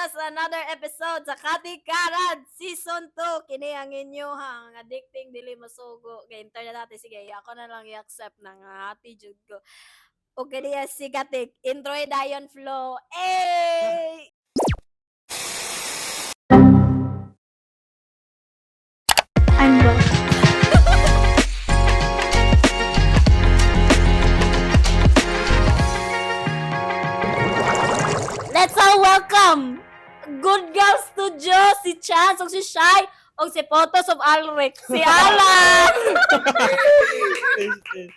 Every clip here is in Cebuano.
sa another episode sa Katikaran Season 2. Kini ang inyo ha, ang addicting dili masugo. Kay internet natin, sige, ako na lang i-accept na nga ati jud ko. O kini ang si Katik, intro dayon flow. Eh! I'm broke. Let's all welcome Good Girl Studio, si Chance, o si Shai, o si Photos of Alric, si Alan!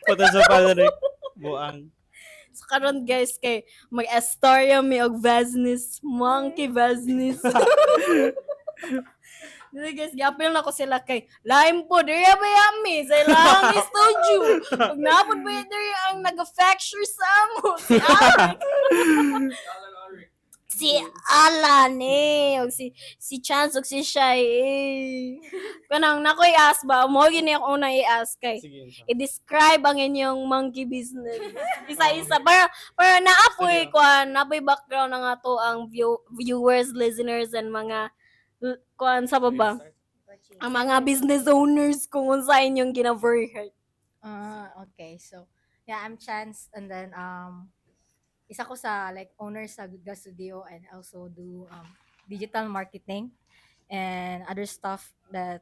Photos of Alric. Buang. So karon guys kay mag-estorya mi og business, monkey business. Dili guys, giapil na ko sila kay lain po diri ba yami sa ilang studio. Ug napod ba diri ang nag-fracture sa amo si Alric. Si Alan eh og si Chance og si Shai eh. Kanang nakoy ask ba mo gini ako unang i-ask kay Sige. I-describe ang inyong monkey business. Isa-isa para naapoy Sige. kuan, naapoy background ang ato ang viewers, listeners and mga kuan sa baba. Ang mga business owners kung unsa inyong gina-very Ah, okay. So, yeah, I'm Chance and then isa ko sa like owner sa Good Girl Studio and also do digital marketing and other stuff that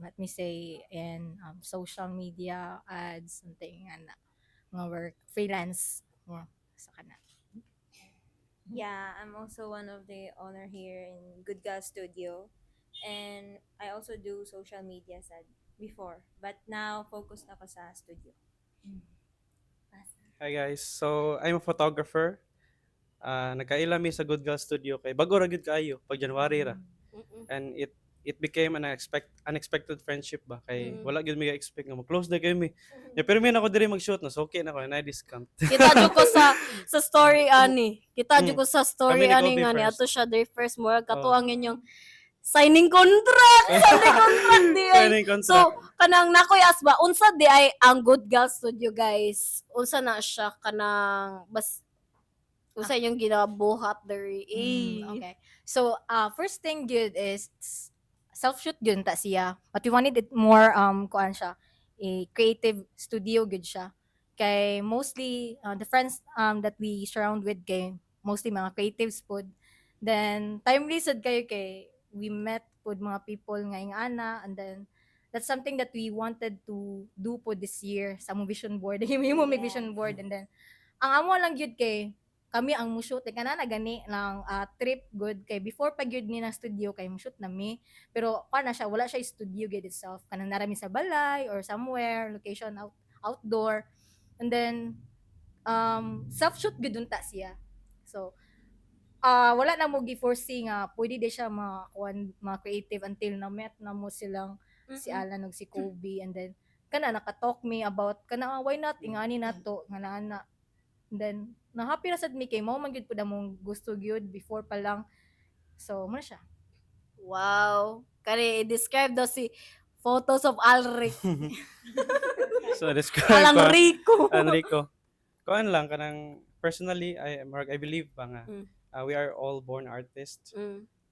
let me say in social media ads, something and nga work freelance mo sa kana. Yeah, I'm also one of the owner here in Good Girl Studio. And I also do social media sa before. But now, focus na ako sa studio. Hi guys. So, I'm a photographer. Nagkaila mi sa Good Girl Studio kay bago ra gyud kaayo pag January ra. And it became an unexpected friendship ba kay wala gyud mi expect nga mag-close na kayo mi. Ya, pero mi na ako diri mag-shoot na so okay na ko na discount. Kita jud ko sa story ani. Kita jud ko sa story Kami ni ani Kobe nga ni first. ato siya diri first mo kato Oh. ang inyong signing contract, signing contract di ay. Signing contract. So, kanang nakoy as ba unsa di ay ang Good Girl Studio guys? Unsa na siya kanang bas unsa inyong ginabuhat diri? Eh. Okay. So, first thing good is self-shoot yun ta siya. But we wanted it more, kuan siya, a creative studio good siya. Kay mostly, the friends that we surround with kay mostly mga creatives pod. Then, timely sad kayo kay we met pod mga people nga ingana and then that's something that we wanted to do po this year sa among vision board. Himo may vision board and then ang amo lang gyud kay kami ang mushoot kay kana na gani lang trip good kay before pa gyud ni na studio kay mushoot na mi, pero kana siya wala siya studio gyud itself, kanang narami sa balay or somewhere location outdoor and then self shoot gyud unta siya. So wala na mo gi-foresee nga pwede di siya makuan mga creative until na met na mo silang si Alan ug si Kobe and then kana naka-talk me about kana, why not ingani nato nga naa na. And then na happy ra sad mi kay mao man gyud pud among gusto gyud before pa lang, so mo na siya. Wow. Kani i-describe daw si Photos of Alric. So describe Alang ko. Rico. Enrico. Kuan lang kanang personally I believe ba nga we are all born artists.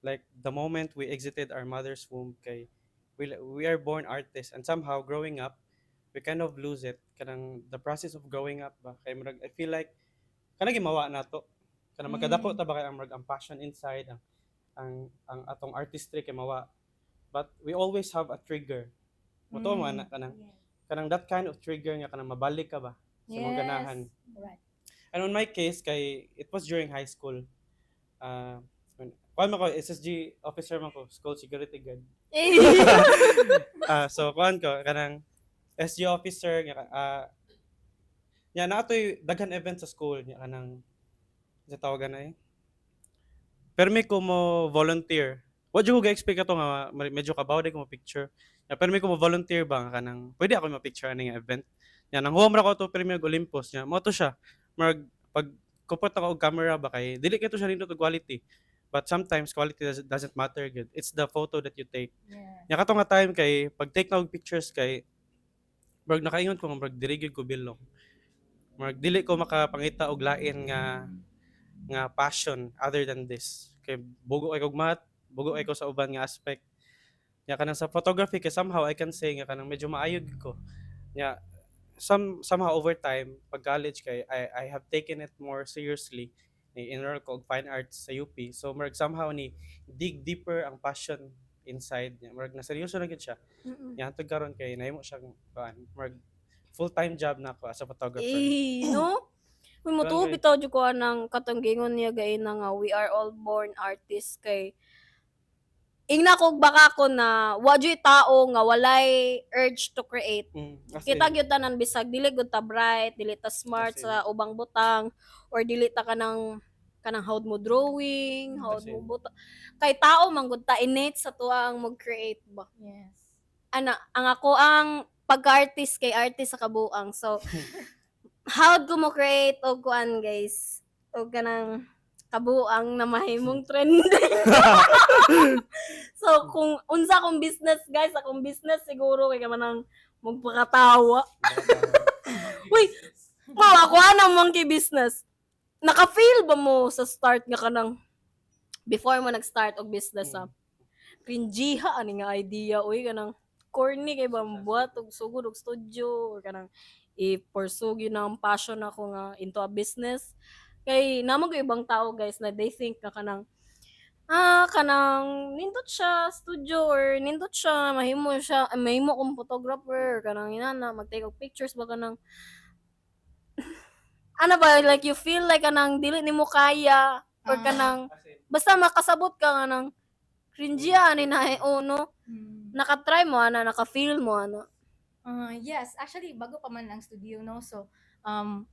Like the moment we exited our mother's womb kay we are born artists and somehow growing up we kind of lose it, kanang the process of growing up ba kay murag I feel like kanang gimawa nato kanang magkadako ta ba kay ang murag ang passion inside ang atong artistry kay mawa, but we always have a trigger mo to mo ana kanang that kind of trigger nga kanang mabalik ka ba sa mga ganahan. And on my case, kay it was during high school. Kuan man ko, SSG officer man ko, school security guard. So kuan ko kanang SG officer nga nya naatoy daghan event sa school nya kanang sa tawagan ay. Pero may ko mo volunteer. Wa jud ko ga-expect ato nga medyo kabaw di ko mo picture. Nya pero may ko mo volunteer ba nga kanang pwede ako ma-picture ani nga event. Nya nang huwam ra ko ato Premier Olympus nya mo to siya. Murag pag kupot ako og camera ba kay dili kay to siya nindot og quality. But sometimes quality doesn't matter good. It's the photo that you take. Nya kato nga time kay pag take na og pictures kay murag nakaingon ko nga murag diri gyud ko belong. Murag dili ko makapangita og lain nga nga passion other than this. Kay Kay bugo kay kog math, bugo kay ko sa uban nga aspect. Nya kanang sa photography kay somehow I can say nga kanang medyo maayo gyud ko. Nya somehow over time pag college kay I have taken it more seriously. Ni enroll ko og fine arts sa UP. So murag somehow ni dig deeper ang passion inside niya. Murag na seryoso na gyud siya. Nya hantod karon kay nahimo siyang kuan, murag full-time job na ako as a photographer. Eh, no? Uy, motuo Kuan, bitaw jud ko anang katong gingon niya gaina nga we are all born artists kay ingna ko baka ko na wa juy tao nga walay urge to create. As Kita in, gyud tanan bisag dili gud ta bright, dili ta smart As in. sa ubang butang or dili ta kanang howd mo drawing, howd As mo in. buta. Kay tao man gud ta, innate sa tuwa ang mag-create ba. Ana, ang ako ang pagka-artist kay artist sa kabuang. So, how ko mo create og kuan, guys? Og kanang kabuang na mahimong trending. So, kung unsa akong business, guys, akong business siguro kay manang magpakatawa. Uy, mo ako ana monkey business. Naka-feel ba mo sa start nga kanang before mo nag-start og business ah? Cringy ha ani nga idea, uy, kanang corny kay ba buhat og sugod og studio or kanang i-pursue gyud na ang passion ako nga into a business, kay namo gyud ibang tao, guys, na they think na kanang kanang nindot siya studio or nindot siya mahimo siya, mahimo kong photographer or kanang inana mag-take og pictures ba, kanang ano ba, like you feel like kanang dili nimo kaya or kanang As in, basta makasabot ka nga nang cringy ani na eh, oh no? Naka-try mo ana, naka-feel mo ana? Yes, actually bago pa man ang studio, no. So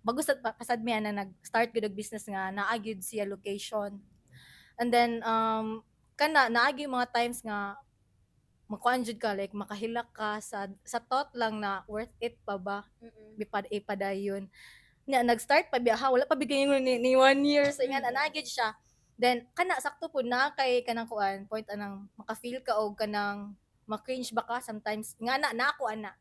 bago sa pasad mi ana nag-start gud og business nga naa gyud siya location. And then kana naa gyud mga times nga makuan jud ka, like makahilak ka sa thought lang na worth it pa ba bipad ipadayon. Nya nag-start pa biya ha, wala pa bigay ni 1 year so ingan ana gyud siya. Then kana sakto pud na kay kanang kuan point anang maka-feel ka og kanang ma-cringe ba ka sometimes nga na na ako ana.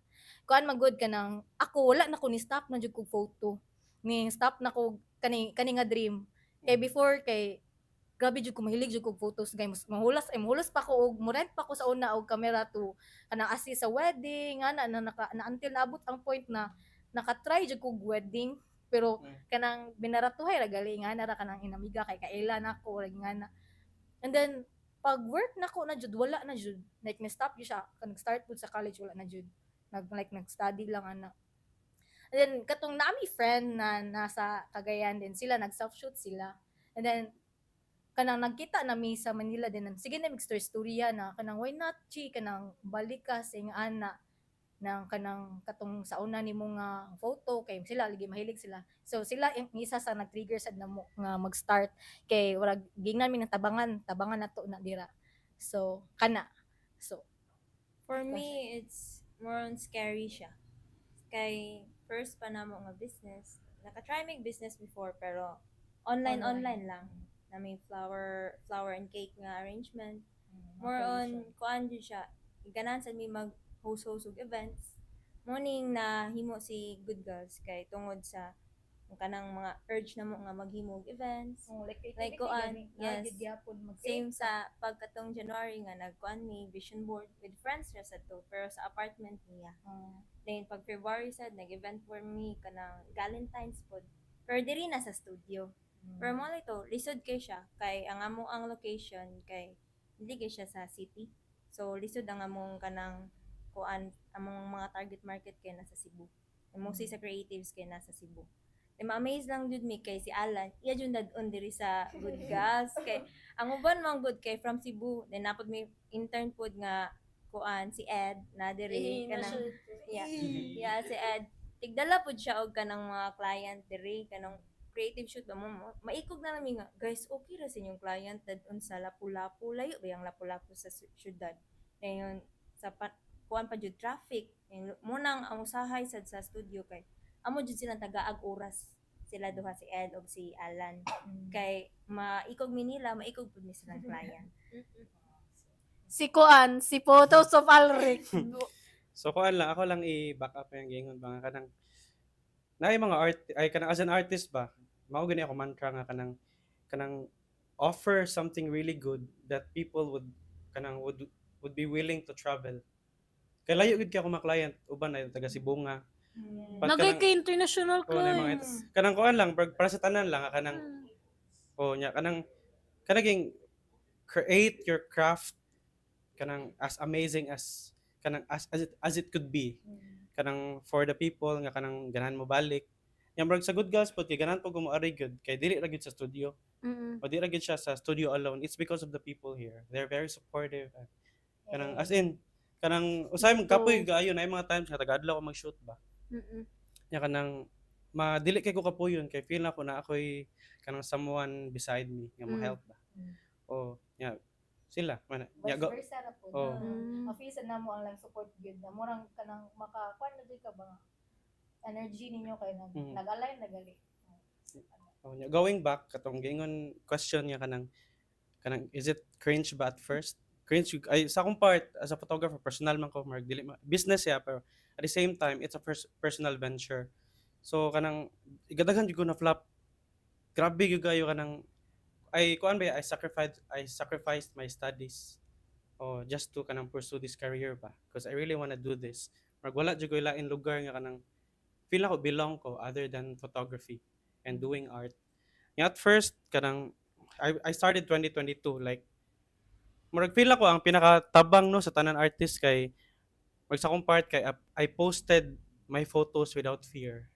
Kuan man gud, kanang ako wala na ko ni stop na jud kog photo. Ni stop na ko kani kani nga dream. Kay before kay grabe jud ko, mahilig jud kog photos, guys. Mahulas ay mahulas pa ko og mo rent pa ko sa una og camera to kanang assist sa wedding ana na naka na until naabot ang point na naka-try jud kog wedding pero kanang binaratuhay ra gali nga na ra kanang inamiga kay kaila nako ra nga na. And then pag work nako na jud, wala na jud, like na stop jud siya. Kanang start pud sa college, wala na jud, nag like nag-study lang ana. And then katong nami friend na nasa Cagayan din sila, nag self shoot sila. And then kanang nagkita na mi sa Manila din, sige na mig storya na kanang why not chi kanang balik ka sa ana ng kanang katong sa una nimo nga photo kay sila lagi mahilig sila. So sila yung isa sa nag-trigger sad namo nga mag-start kay wala gingnan mi ng tabangan tabangan nato na dira. So kana, so For me, it's more on scary siya. Kay first pa namo nga business. Naka-try make business before pero online Online. online lang. Na may flower flower and cake nga arrangement. More on kuan jud siya. Ganahan sad mi mag host host og events. Morning na himo si Good Girls kay tungod sa kanang mga urge na mo nga maghimo og events. Oh, like, Like, kuan, yes. Gyapon mag Same sa pagkatong January nga nagkuan mi vision board with friends ra sad to pero sa apartment niya. Then pag February sad nag-event for me kanang Galentine's pod. Pero diri na sa studio. Pero mo ito, lisod kay siya kay ang amo ang location kay hindi kay siya sa city. So lisod ang among kanang kuan, among mga target market kay nasa Cebu. And mostly sa creatives kay nasa Cebu. Then ma-amaze lang jud mi kay si Alan, iya jud dad-on diri sa Good Girls kay ang uban man gud kay from Cebu. Then napod mi intern pod nga kuan si Ed na diri Eh, kanang yeah, si Ed. Tigdala pud siya og kanang mga client diri kanang creative shoot ba mo, maikog na nami nga, guys, okay ra sa inyong client dadon sa Lapu-Lapu, layo ba yung Lapu-Lapu sa syudad? Ngayon sa kuan pa jud traffic. Ngayon, mo nang ang usahay sad sa studio kay amo jud silang tagaag oras sila duha, si Ed og si Alan, kay maikog mi nila, maikog pud mi silang client. Si Kuan, si Photos of Alric. So kuan lang, ako lang i-back up yung gingon ba nga kanang naay mga art ay kanang as an artist ba, mao gani ako mantra nga kanang kanang offer something really good that people would kanang would be willing to travel. Kay layo gid kay ako mga client, uban ay taga Cebu nga. Pag Nagay kanang kay international oh, na mga clients. Kanang kuan lang para sa tanan lang kanang oh nya kanang kanaging create your craft kanang as amazing as kanang as it could be kanang for the people nga kanang ganahan mo balik nya. Murag sa Good Girls pod kay ganahan po mo ari gyud kay dili ra gyud sa studio o di ra gyud siya sa studio alone. It's because of the people here. They're very supportive and kanang as in kanang usahay mo kapoy kaayo na mga times nga taga-adlaw ko mag-shoot ba nya kanang madili kay ko kapuyon kay feel nako na ako'y kanang someone beside me nga mo help ba. Oh nya sila man nya Vice go versa ra po. Oh. Na ma-feel sa namo ang lang support gyud na murang kanang makakuan na jud ka ba nga energy ninyo kay nag nag-align na gali. Oh, nya, going back katong giingon question nga kanang kanang is it cringe ba at first? Cringe ay sa akong part as a photographer, personal man ko, marag dili business siya, pero at the same time it's a personal venture. So kanang igadaghan jud ko na flop. Grabe gyud kayo kanang ay kuan ba, I sacrificed my studies, oh, just to kanang pursue this career ba because I really wanna do this. Marag wala jud ko lain lugar nga kanang feel ako belong ko other than photography and doing art. Nga at first kanang I started 2022, like murag feel ako ang pinakatabang no sa tanan artist kay murag sa akong part kay I posted my photos without fear.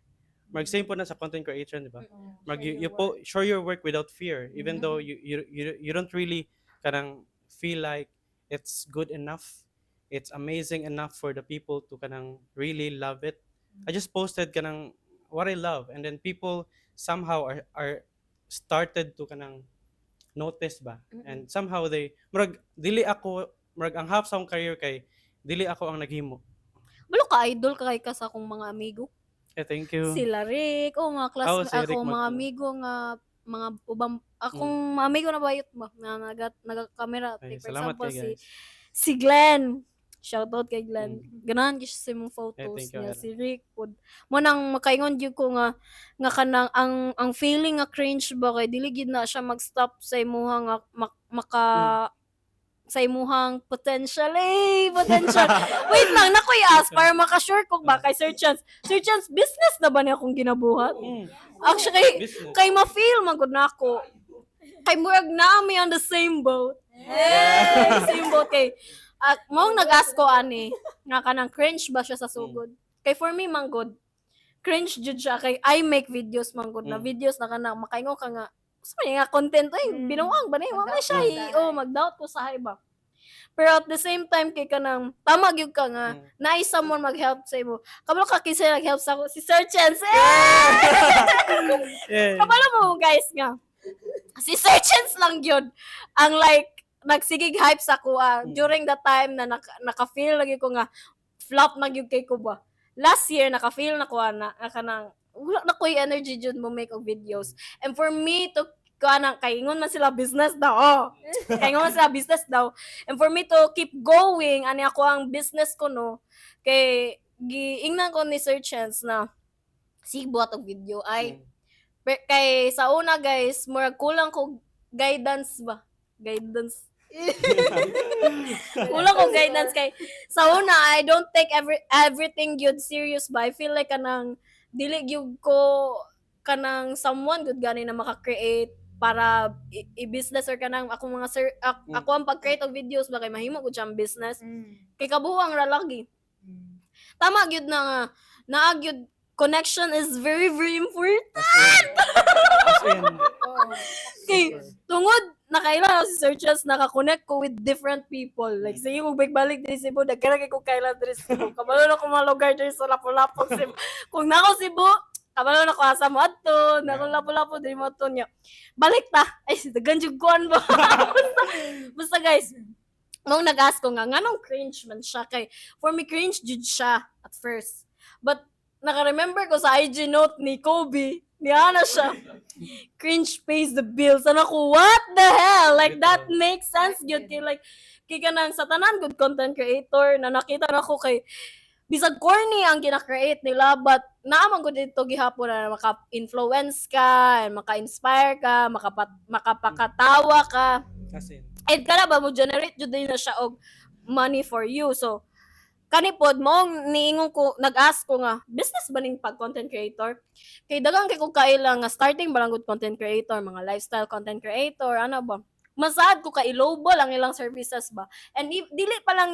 Murag same po na sa content creation, di ba? Murag you show your work without fear even though you don't really kanang feel like it's good enough, it's amazing enough for the people to kanang really love it. I just posted kanang what I love and then people somehow are started to kanang notice ba and somehow they murag dili ako murag ang half sa akong career kay dili ako ang naghimo. Balo ka idol ka kay ka sa akong mga amigo. Eh, thank you. Sila Rick, oh, mga class Oh, si ako Rick mga amigo nga mga ubang akong mga amigo na bayot ba nga naga-camera. Ay, Take for salamat example kay si guys. si Glenn. Shoutout kay Glenn. Ganahan gyud siya sa imong Eh, photos thank you, niya Ara. si Rick pod. Mo nang makaingon gyud ko nga nga kanang ang feeling nga cringe ba kay dili gyud na siya mag-stop sa imuha nga maka sa imuhang potential, eh, potential. Wait lang, nakoy ask para maka-sure ko ba kay Sir Chance. Sir Chance, business na ba niya akong ginabuhat? Mm. Actually, Business. kay ma-feel man gud nako. Kay murag naa mi on the same boat. Hey, same boat kay at mong nag-ask ko ani nga kanang cringe ba siya sa sugod. Kay for me man gud cringe jud siya kay I make videos man gud na videos na kanang makaingon ka nga sa man nga content ay binuang ba ni wa man siya Mag-doubt oh, mag-doubt ko sa ba. Pero at the same time kay kanang tama gyud ka nga naay someone mag-help sa imo. Kabalo ka kinsa nag-help sa ako? Si Sir Chance. Eh! Yeah. Kabalo mo guys nga. Si Sir Chance lang yun ang like nagsigig hype sa kuha during the time na naka-feel lagi ko nga flop na gyud kay ko ba. Last year naka-feel na ko ana nga kanang wala na ko'y energy jud mo make og videos. And for me to kanang kay ingon man sila business daw. Oh. Kay ingon man sila business daw. And for me to keep going ani ako ang business ko no kay giingnan ko ni Sir Chance na sige buhat og video ay kay sa una guys, murag kulang ko guidance ba? Guidance. Kulang ko guidance kay sa una I don't take everything gyud serious ba. I feel like kanang dili gyud ko kanang someone good gani na maka-create para i-business or kanang ako mga sir ako ang pag-create og videos ba kay mahimo ko siyang business. Kay kabuwang ra lagi. Tama gyud na nga naa gyud connection is very very important. As in. As in. Kay tungod nakaila ako si Sir Chance, nakakonect ko with different people. Like, sige kung balik diri Cebu, dagkara kay ko kailan diri Cebu. Kabalo na ko mga lugar diri sa Lapu-Lapu, Cebu. Kung nako Cebu, kabalo na ko asa mo adto, nako Lapu-Lapu diri mo adto niya. Balik ta. Ay, daghan jud kuan ba. Basta guys, mong nag-ask ko nga nganong cringe man siya kay for me cringe jud siya at first. But naka-remember ko sa IG note ni Kobe, niya na siya. "Cringe pays the bills." Ano ko, what the hell? Like, that Bitaw. Makes sense gyud. Kay like, kay kanang sa tanan good content creator na nakita na ko kay, Bisag corny ang gina-create nila, but naa man gud dito gihapon na maka-influence ka, and maka-inspire ka, makapakatawa ka. As in. And kana ba mo generate jud din na siya og money for you. So kani pod mo niingon ko, nag-ask ko nga business ba ning pag content creator, kay daghang kay kog kaila nga starting ba lang gud content creator, mga lifestyle content creator ana ba, masaad ko ka i-lowball ang ilang services ba. And if, dili lang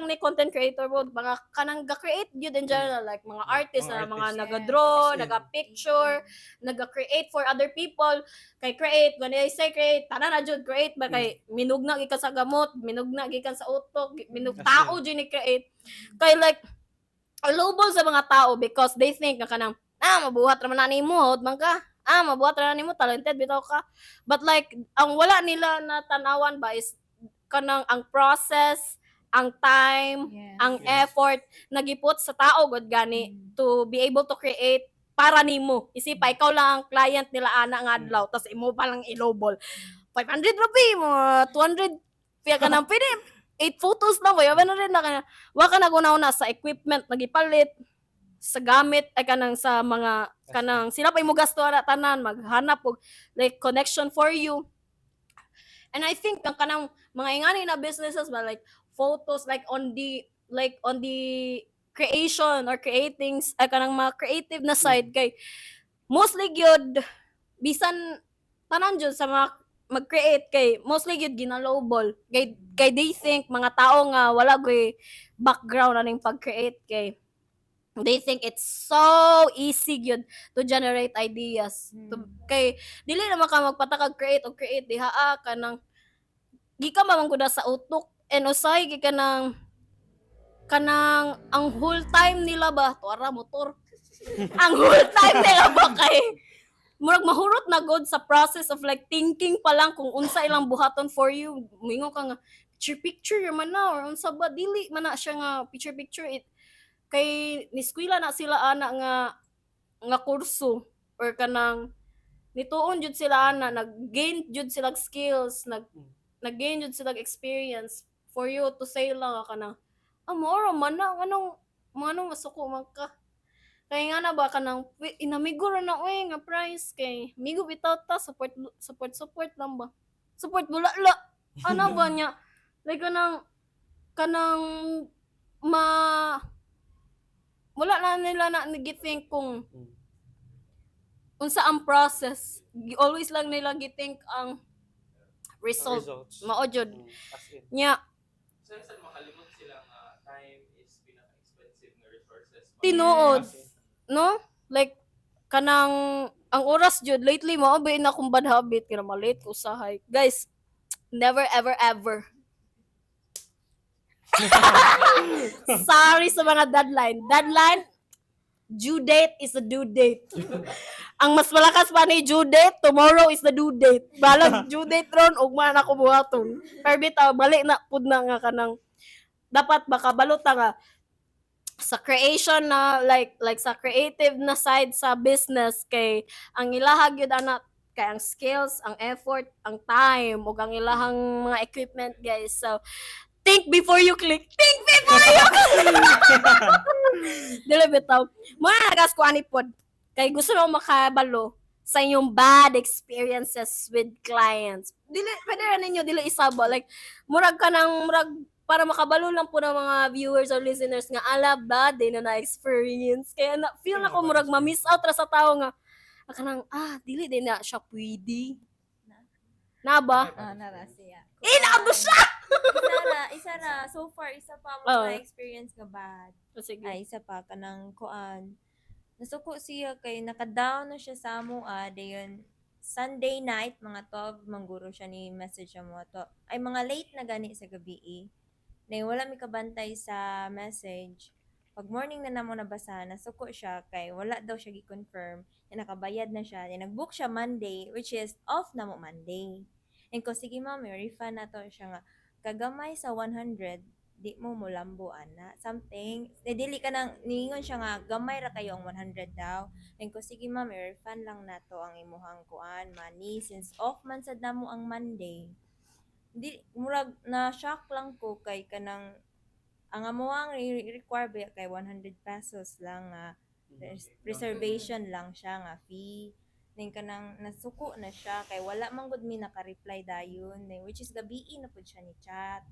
ni content creator mo, mga kanang ga-create gyud in general, like mga artists Mga na mga artist. Naga-draw, As in. Naga-picture, naga-create for other people. Kay create, when I say create, tanan na jud create ba, kay minugna gikan sa gamot, minugna gikan sa utok, minug As tao jud ni create. Kay like lowball sa mga tao because they think nga kanang mabuhat ra man na nimo, hot man ka. Ah, mabuhat ra na nimo, talented bitaw ka. But like ang wala nila na tanawan ba is kanang ang process, ang time, ang effort nagiput sa tao gud gani to be able to create para nimo. Isipa ikaw lang ang client nila ana nga adlaw, tas imo pa lang i-lowball. 500 rupee, mga 200 piya ka nang pwede. 8 photos lang, ba? Rin na kaya. Wa ka naguna-una sa equipment nagipalit, sa gamit ay kanang sa mga kanang sila pa imo gasto ana tanan maghanap og like connection for you. And I think ang kanang mga ingani na businesses ba, like photos, like on the creation or creating ay kanang mga creative na side, kay mostly gyud bisan tanan jud sa mga mag-create kay mostly gyud gina-lowball kay they think mga tao nga wala gyud background aning pag-create, kay they think it's so easy gyud to generate ideas to, kay dili naman ka magpatakag create og create diha, kanang gikan man gud na sa utok, and usahay gikan ng kanang ang whole time nila ba tuara motor, ang whole time nila ba kay murag mahurot na god sa process of like thinking pa lang kung unsa ilang buhaton for you. Moingon ka nga picture picture man na or unsa ba, dili man na siya nga picture picture it, kay niskwela na sila ana nga nga kurso or kanang nituon jud sila ana, nag-gain jud sila skills, nag-gain jud sila experience for you to say lang nga kanang moro man na anong manong masuko man ka. Kay nga na ba kanang inamigo ra na oy nga price, kay migo bitaw ta, support support support lang ba, support bulala ana ba niya, like kanang kanang ma wala na nila na nag-think kung unsa ang process. Always lang nila gi-think ang result. Results. Mao jud. As in. Nya. So, minsan makalimot sila nga time is pinaka-expensive nga resources. Tinuod. As in. No, like kanang ang oras jud lately mao ba na akong bad habit kaya malate ko usahay. Guys, never ever ever. Sorry sa mga deadline. Deadline, due date is the due date. Ang mas malakas pa ni due date, tomorrow is the due date. Balag due date ron, ugma na ko buhaton. Pero bitaw, balik na pud na nga kanang dapat baka balota nga sa creation na like sa creative na side sa business, kay ang ilaha gyud ana kay ang skills, ang effort, ang time ug ang ilahang mga equipment, guys. So think before you click. Think before you click. Dili bitaw. Mga nagas ko ani pod. Kay gusto na makabalo sa inyong bad experiences with clients. Dili pwede ra ninyo dili isaba, like murag ka ng murag para makabalo lang po ng mga viewers or listeners nga ala ba di na na-experience. Kaya na feel na ko murag ma-miss out ra sa tao nga kanang dili din na siya pwede. Na ba? Ah, nara siya. Eh, naabo siya! Isa ra, isa ra. So far, isa pa mo Oo. na experience nga bad. Oh, sige. Ay, isa pa, kanang kuan. Nasuko siya kay naka-down na siya sa amo, dayon Sunday night, mga 12, mangguro siya ni message siya mo to. Ay, mga late na gani sa gabi eh. Dayon wala mi kabantay sa message. Pag morning na namo nabasa, nasuko siya kay wala daw siya gi-confirm. Na nakabayad na siya. Then nag-book siya Monday, which is off na mo Monday. And ko, "Sige ma'am, may refund na to." Siya nga, "Kagamay sa 100, di mo mulambo ana," something. Eh, dili ka nang, niingon siya nga, gamay ra kayo ang 100 daw. And ko, "Sige ma'am, i-refund lang nato ang imuhang kuan, money, since off man sad namo ang Monday." Di, murag, na shock lang ko kay kanang, Ang amoang i-require ba kay 100 pesos lang nga reservation lang siya nga fee. Then kanang nasuko na siya kay wala man gud mi naka-reply dayon. Then which is gabii na pud siya ni chat.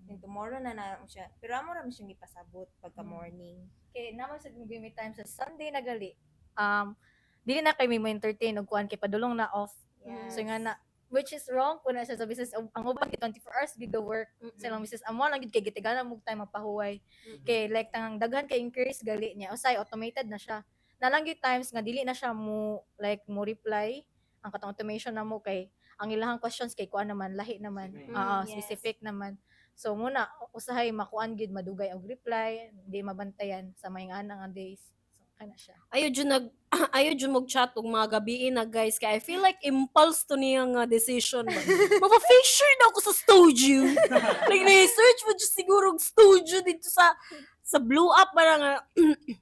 Then tomorrow na na siya. Pero amo ra man siyang gipasabot pagka morning. Kay naman sa may time sa Sunday na gali. Dili na kay may mo entertain og kuan kay padulong na off. Yes. So nga na which is wrong po na siya sa business, ang uban kay 24 hours gid go work sa ilang business. Amo lang gid kay gitiganan mo time mapahuway kay like tangang daghan kay inquiries gali niya, usay automated na siya na lang gyud times nga dili na siya mo like mo reply ang katong automation na mo kay ang ilahang questions kay kuan naman, lahi naman. Oo, specific naman. So muna usahay makuan gid, madugay og reply, di mabantayan sa may nga days. So kana siya. Ayo jud nag ayo jud mo chat og mga gabii na, guys, kay I feel like impulse to niya nga decision ba. Mapa-feature na ako sa studio. Like ni-search mo jud siguro og studio dito sa Blue Up ba na nga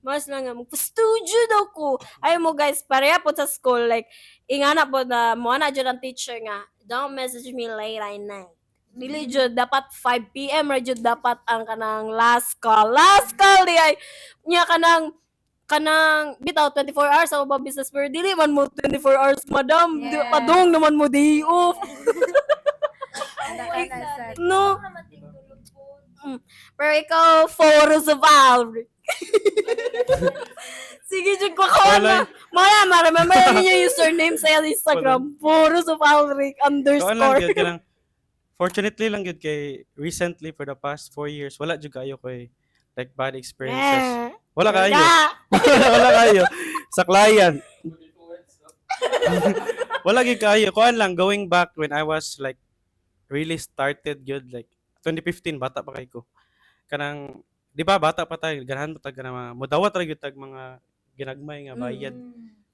mas lang nga magpa-studio daw ko. Ayo mo, guys, pareha po sa school, like ingana po na mo ana jud ang teacher nga, "Don't message me late at night." Dili jud dapat 5 PM ra jud dapat ang kanang last call. Last call di ay nya kanang bitaw 24 hours ako ba business, pero dili man mo 24 hours, madam. Padung naman mo day off. Ana na sad. No. Ako naman ting tulog po. Pero ikaw, photos of Albert. Sige, jud ko ko na. Maya, ma-remember na ninyo yung username sa iyang Instagram. Photos of Alric Kuan lang underscore. gyud kanang fortunately lang gyud kay recently for the past 4 years wala jud kayo koy like bad experiences. Wala kayo. Wala kayo. Sa client. Good influence, no? Wala gyud kayo. Kuan lang, going back when I was like really started gyud like 2015, bata pa kay ko. Kanang di ba bata pa tayo, ganahan pa tag kanang mga mudawat ra gyud tag mga ginagmay nga bayad.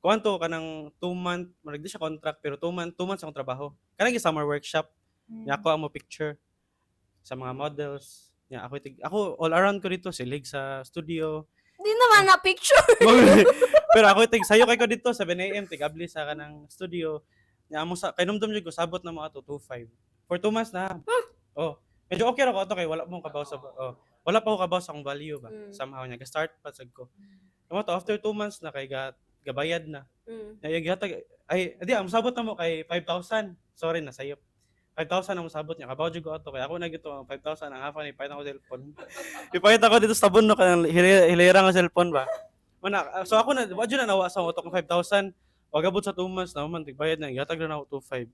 Kuan to kanang 2 month, murag di siya contract pero 2 month, 2 months akong trabaho. Kanang gi summer workshop. Nya ako ang mo picture sa mga models. Nya ako tig ako all around ko dito silig sa studio. Di naman na picture. Pero ako tig sayo kay ko dito 7 AM tig abli sa kanang studio. Nya amo sa kay numdum jud ko sabot na mo ato 25. For 2 months na. Oh, medyo okay ra ko ato kay wala mo kabaw sa, oh, wala pa ko kabaw sa akong value ba. Somehow nya ga-start pa sad ko. Amo to after 2 months na kay ga gabayad na. Nya yung gihatag ay di ang sabot na mo kay 5,000. Sorry na sayop. 5,000 ang sabot niya. Kabaw jud ko ato kay ako na gito ang 5,000 ang hafa ni payat ako cellphone. Ipayat ako dito sa tabon no kanang hilera nga cellphone ba. Mana so ako na wa jud na nawa sa utok ng 5,000. Wag abot sa 2 months na man tigbayad na gihatag na ako 2,500.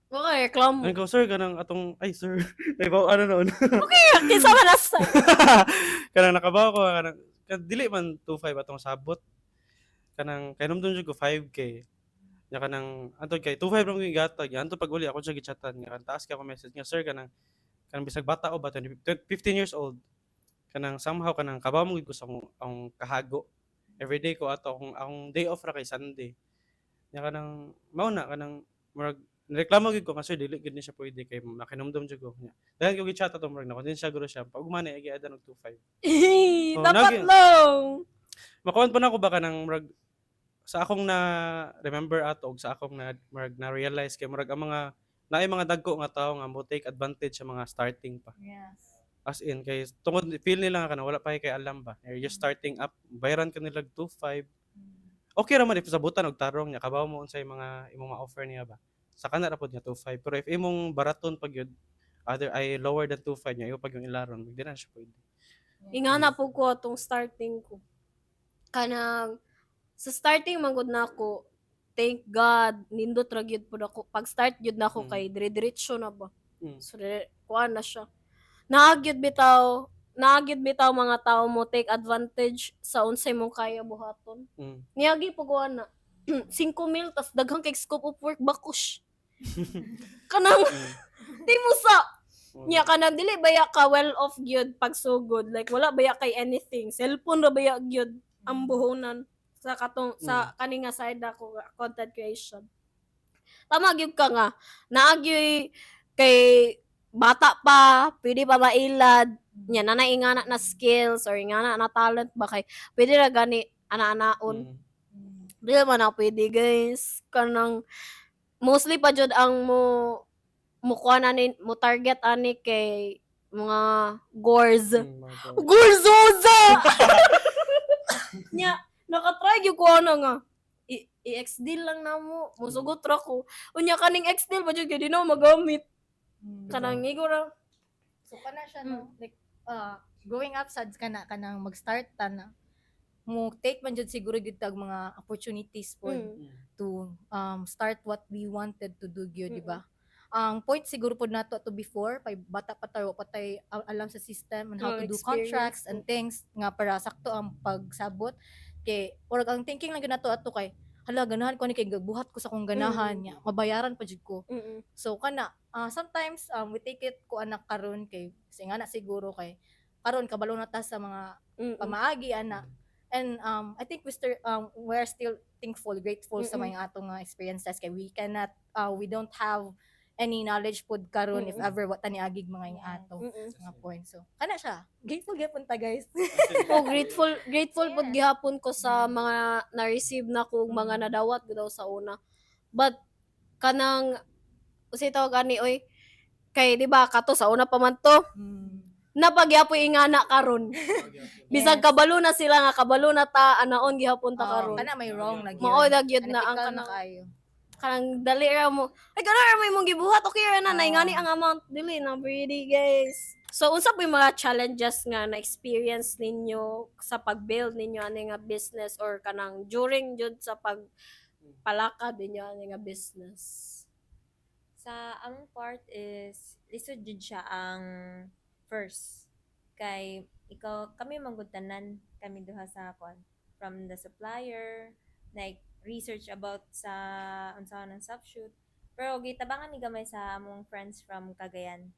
Okay, reklamo. Ano ko, sir, kanang atong ay sir. Naibaw ano noon. Kinsa man nasa. Kanang nakabaw ko kanang dili man 2,500 atong sabot. Kanang kay numdum jud ko 5K. Nya kanang antod kay 2,500 lang yung gatag. Anto pag uli ako siya gichatan nga kan taas ka ako message nga, "Sir, kanang kanang bisag bata o ba 20, 15 years old kanang somehow kanang kabaw mo gid ko sa akong kahago everyday ko ato akong day off ra kay Sunday." Nya kanang mao na kanang murag reklamo gid ko nga, "Sir, dili gid ni siya pwede kay makinumdum jud ko." Nya dahil ko gichat ato murag na siya guro siya pag ugma na gi-add og 2,500. Oh, Dapat lang. Makuan pa na ako ba kanang murag sa akong na remember ato og sa akong na murag na realize kay murag ang mga naay mga dagko nga tawo nga mo take advantage sa mga starting pa. As in kay tungod feel nila nga kanang wala pa kay alam ba. You're just starting up, bayaran ka nila 2.5. Okay ra man if sabutan og tarong nya kabaw mo unsay mga imong ma-offer niya ba. Sa kana ra pod nga 2.5 pero if imong baraton pag yun other ay lower than 2.5 nya iyo pag yung ilaron, di na siya pwede. Ingana po ko atong starting ko. Kanang sa starting man gud na ako, thank God, nindot ra gyud pud ako. Pag start gyud na ako kay dire-diretso na ba. So dire, kuan na siya. Naagyud bitaw, naagyud bitaw mga tao mo take advantage sa unsay mong kaya buhaton. Niagi po ko ana. 5 mil tas daghang kay scope of work bakush. Kanang di mo sa nya kanang dili baya ka well off gyud pagsugod, like wala baya kay anything, cellphone ra baya gyud ang buhonan sa katong sa kani nga side ako nga content creation. Tama gyud ka nga naagyoy kay bata pa, pwede pa mailad nya na ingana na skills or ingana na talent ba kay pwede ra gani ana-anaon. Di man na pwede, guys, kanang mostly pa jud ang mo mo kuha na ni mo target ani kay Mga gores. Mga gore. Gorzoza! Nya, nakatry gyud ko ano nga. I-ex deal lang namo. Musugot ra ko. Unya kaning ex deal ba jud kay di na magamit. Kanang igo ra. So kana siya, no, like growing up sad kana kanang mag-start ta na mo take man jud siguro gyud tag mga opportunities pod to start what we wanted to do gyud, di ba? Ang point siguro pod nato to before pay bata pa tayo, pa tay alam sa system and how Oh, to do experience contracts po. and things nga para sakto ang pagsabot kay or ang thinking lang gyud nato ato kay, "Hala, ganahan ko ni kay buhat ko sa akong ganahan nya mabayaran pa jud ko." So kana sometimes we take it ko anak karon kay kasi nga na siguro kay karon kabalo na ta sa mga pamaagi ana and I think we're still thankful, grateful sa mga atong nga experiences kay we cannot we don't have any knowledge pod karon if ever wa ta niagig mga ing ato mga point. So kana siya, grateful gyapon ta, guys. Oh, grateful grateful pod gihapon ko sa mga na-receive na ko ug mga nadawat gud daw sa una. But kanang unsay tawag ani oy, kay di ba kato sa una pa man to napagyapoy ingana karon. Bisag kabalo na sila nga kabalo na ta anaon gihapon ta Oh, karon. kana may wrong na gyud. Mao na gyud na ang Unethical na kanang kaayo. Kanang dali ra mo. "Ay, gana ra may mong gibuhat, okay ra na." Ah. Naingani ang amount, dili na pretty, guys. So unsa po yung mga challenges nga na experience ninyo sa pag-build ninyo ani nga business or kanang during jud sa pagpalakad ninyo ani nga business? Sa among part is lisod jud siya ang first. Kay ikaw kami manggod tanan, kami duha sa kuan from the supplier, like research about sa unsa ng shoot. Pero gitabangan mi gamay sa among friends from Cagayan.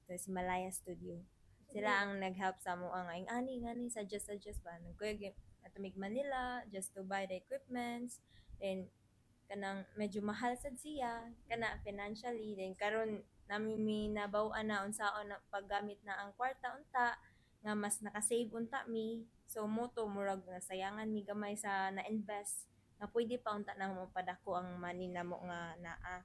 So, si Malaya Studio. Sila ang nag-help sa amo ang ang ani ngani suggest suggest ba nagkuyog atumig Manila just to buy the equipments. Then kanang medyo mahal sad siya kana financially. Then karon nami mi nabaw-an na unsaon na paggamit na ang kwarta unta nga mas nakasave unta mi. So mo to murag nasayangan mi gamay sa na-invest nga pwede pa unta na mo padako ang money namo nga naa.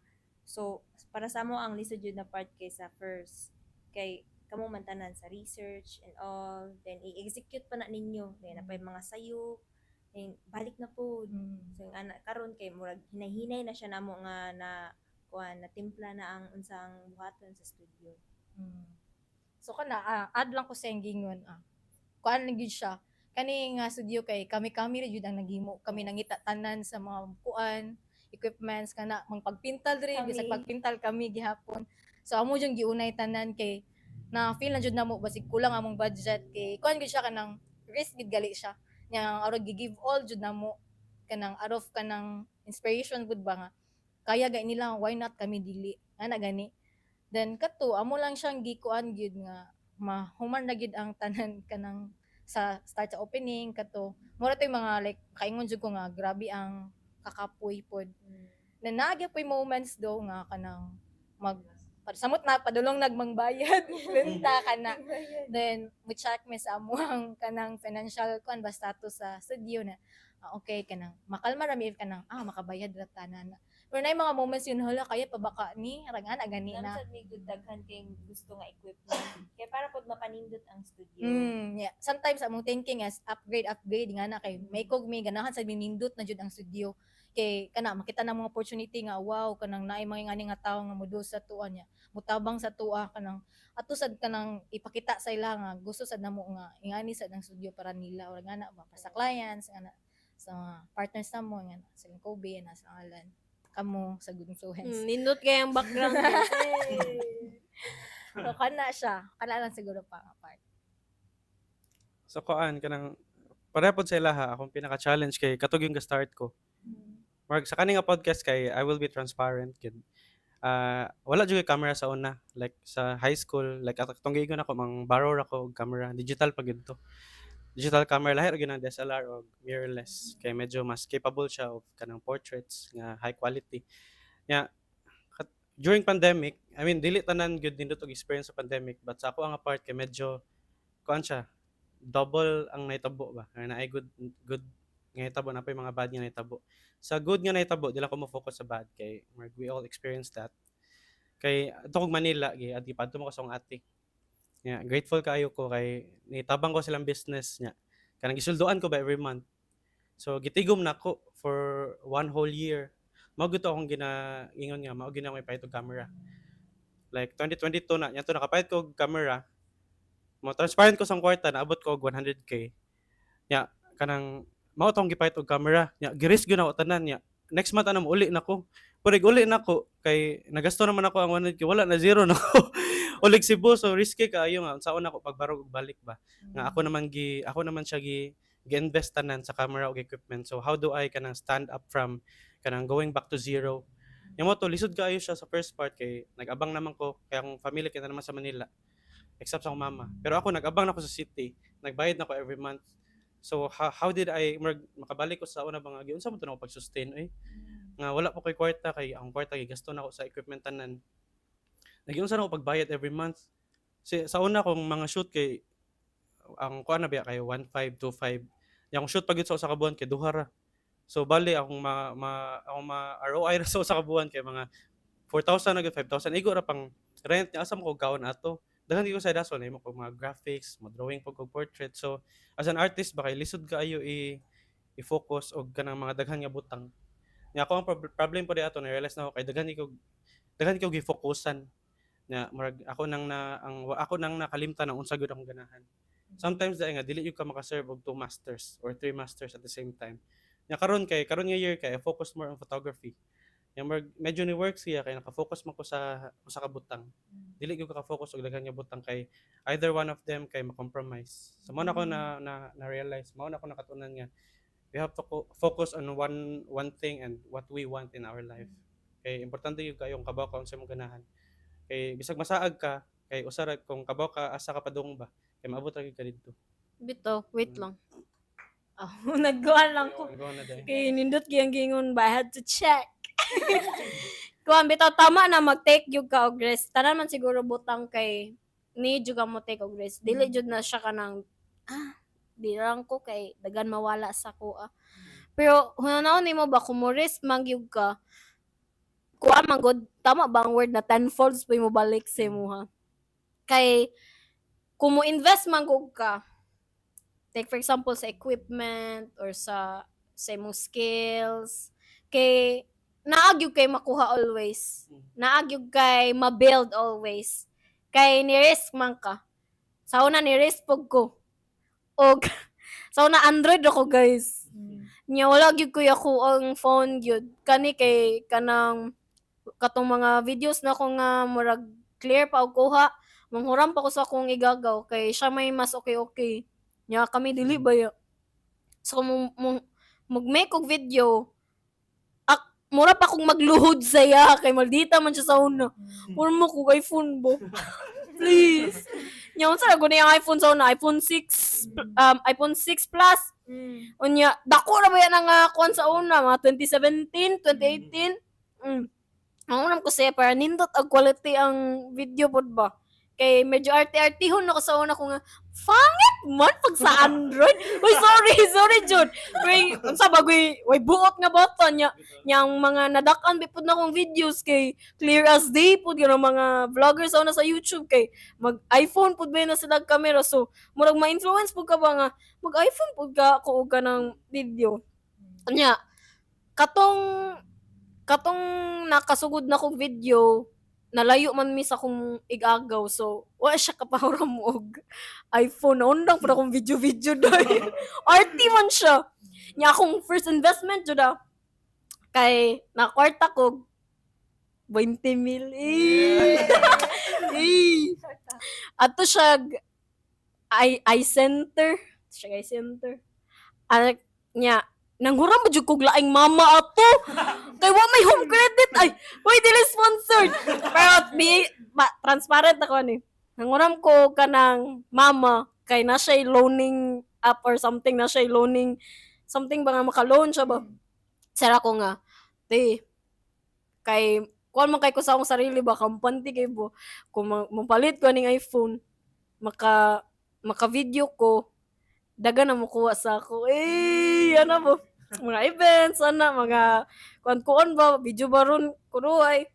So para sa amo ang lisod jud na part kay sa first kay kamo man tanan sa research and all, then i-execute pa na ninyo, then napay mga sayo, then balik na po. So yung ana karon kay murag hinay-hinay na siya namo nga na kuan na timpla na ang unsang buhaton sa studio. So kana add lang ko sa iyang gingon ah. Kuan lang gyud siya. Kani nga studio kay kami-kami ra jud ang naghimo. Kami nangita tanan sa mga kuan, equipments kana mang pagpintal diri, Kami. bisag pagpintal kami gihapon. So amo jud giunay tanan kay na feel na jud namo basig kulang among budget kay kuan gyud siya kanang risk gid gali siya. Nya arog gi-give all jud namo kanang out of kanang inspiration gud ba nga kaya gay nila, why not kami dili ana gani. Then kato amo lang siyang gikuan gyud nga mahuman na gyud ang tanan kanang sa start sa opening kato mura to'y mga like kaingon jud ko nga grabe ang kakapoy pod na naa poy moments do nga kanang mag samot na padulong nagmangbayad benta kana. Then we check mi sa amuang kanang financial kuan ba status sa studio na okay kanang makalma ra mi if kanang makabayad ra tanan na. Pero na mga moments yun, "Hala, kaya pa baka ni?" Rang ana gani na. Naman sad may good daghan kay gusto nga equipment kay para pod mapanindot ang studio. Yeah. Sometimes among thinking as upgrade upgrade nga na kay may kog may ganahan sa minindot na jud ang studio kay kana makita na mga opportunity nga wow kanang naay mga ngani nga tawo nga moduol sa tuwa niya mutabang sa tuwa kanang ato sad kanang ipakita sa ila nga gusto sad namo nga ingani sad ang studio para nila or nga na ba para sa clients nga na sa mga partners namo nga na sa Kobe na sa Alan kamo sa Good Influence. Nindot kay ang background, guys. Hey. So kana siya, kana lang siguro pa nga part. So kuan kanang pareho pod sa ilaha, akong pinaka-challenge kay katog yung ga-start ko. Mark sa kani nga podcast kay I will be transparent gid. Wala jud koy camera sa una, like sa high school, like atong giingon ako mang borrow ra ko og camera, digital pa gid to. Digital camera lahi ra gyud ang DSLR og mirrorless kay medyo mas capable siya og kanang portraits nga high quality. Nya during pandemic, I mean, dili tanan gyud nindot og experience sa pandemic, but sa ako ang part kay medyo kuan siya, double ang nahitabo ba. Nga naay good good nga nahitabo, naa pay mga bad nga nahitabo. Sa good nga nahitabo, di lang ko mo-focus sa bad kay murag we all experience that. Kay adto kog Manila, gi adto pa adto mo ko sa akong ate. Yeah, grateful kaayo ko kay nitabang ko silang business niya. Kanang gisulduan ko ba every month. So gitigom nako for one whole year. Mao gyud to akong gina ingon nga mao gyud na akong ipalit og camera. Like 2022 na, nya to nakapalit ko og camera. Mo transparent ko sa kwarta, naabot ko og 100K. Nya kanang mao tong gipalit og camera. Nya gi-risk gyud nako tanan nya. Next month ana uli nako. Pero uli nako kay nagasto naman ako ang 100K, wala na, zero na ko. Ulig Cebu, so risky kaayo nga unsaon nako pagbarog og balik ba. Nga ako naman siya gi gi-invest tanan sa camera ug equipment. So how do I kanang stand up from kanang going back to zero? Nya mo to lisod kaayo siya sa first part kay nag-abang naman ko kay akong family kay naman sa Manila except sa akong mama. Pero ako nag-abang na ko sa city, nagbayad na ko every month. So how did I murag makabalik ko sa una ba nga giunsa mo to nako pag-sustain eh? Nga wala pa koy kwarta kay ang kwarta gigasto nako sa equipment tanan. Nagiunsa na ko pagbayad every month. Si, sa una kong mga shoot kay ang kuan na biya kay 1.5 2.5. Yang shoot pag sa usa ka buwan kay duha ra. So bali akong ma akong ma ROI ra sa usa ka buwan kay mga 4,000 na gyud, 5,000 igo ra pang rent niya, asa mo ko kaon ato. Daghan ko sa hustle nahimo ko mga graphics, mo drawing pud kog portrait. So as an artist ba kay lisod kaayo i i-focus og kanang mga daghan nga butang. Nya ako ang problem po di ato na realize na ako kay daghan ko gi-focusan nya murag ako nang nakalimtan ang unsa gyud akong ganahan. Sometimes dai nga dili gyud ka maka-serve og two masters or three masters at the same time. Nya karon kay karon nga year kay I focus more on photography. Nya murag medyo ni work siya kay naka-focus man ko sa usa ka butang. Dili gyud ka ka-focus og daghan nga butang kay either one of them kay ma-compromise. So mao na ko na realize, mao na ko nakatunan nga we have to focus on one one thing and what we want in our life. Kay importante gyud kayong kabaw ka unsa imong ganahan. Kay bisag masaag ka kay usa ra kung kabaw ka asa ka padung ba kay maabot ra gyud ka didto. Bitaw, wait lang. Oh, nagkuhan lang ko. Go na dai. Kay nindot giyang gingon ba, I had to check. Kuan bitaw, tama na mag-take gyud ka og risk. Tanan man siguro butang kay ni jud ka mo take og risk. Dili jud na siya kanang di lang ko kay dagan mawala sa kuha. Pero hunahon nimo ba kung mo risk man gyud ka, kuha man gud, tama ba ang word na tenfolds pa mo balik sa imuha? Kay kung mo invest man gud ka, take for example sa equipment or sa imong skills, kay naa gyud kay makuha always. Naa gyud kay ma-build always. Kay ni risk man ka. Sa una ni risk pug ko. Og sa una Android ako, guys. Nya wala gyud ko ako ang phone gyud. Kani kay kanang katong mga videos na ko nga murag clear pa og kuha, manghuram pa ko sa akong igagaw kay siya may mas okay okay. Nya kami dili ba ya. So kung mo mag-make og video, ak mura pa kong magluhod sa iya kay maldita man siya sa una. Mura mo kog iPhone bo. Please. Nya unsa ra gud ang iPhone sa una? iPhone 6, iPhone 6 Plus. Unya, dako ra ba yan ang kuan sa una, mga 2017, 2018. Ang unang ko siya para nindot ang quality ang video pod ba. Kay medyo arte-artihon ako sa una ko nga, pangit man pag sa Android. Uy, sorry, sorry, Jud. Pero unsa ba goy, way buot nga button nya nyang mga nadak-an pud na akong videos kay clear as day pud gyud ang mga vloggers sa una sa YouTube kay mag iPhone pud ba na sila camera, so murag ma-influence pud ka ba nga mag iPhone pud ka ko og kanang video. Nya katong katong nakasugod na kog video, nalayo man mi sa akong igagaw, so wa siya kapahuram og iPhone. Naundang pud akong video video day, arty man siya. Nya akong first investment jud kay nakwarta ko 20 mil eh. Eh. Ato siya i center siya, i center anak niya. Nanghuram ba jud kog laing mama ato kay wa may Home Credit. Ay, wait, dili sponsored, pero be ma, transparent ako ni. Nanghuram ko kanang mama kay na siya loaning app or something, na siya loaning something ba nga maka-loan siya ba. Sara ko nga, te, kay kuan man kay ko sa akong sarili ba, kampante kay bo kung mapalit ko ning iPhone, maka maka video ko, daga na mo kuha sa ako eh, ano bo, mga events ana, mga kuan kuan ba, video ba ron kunuhay.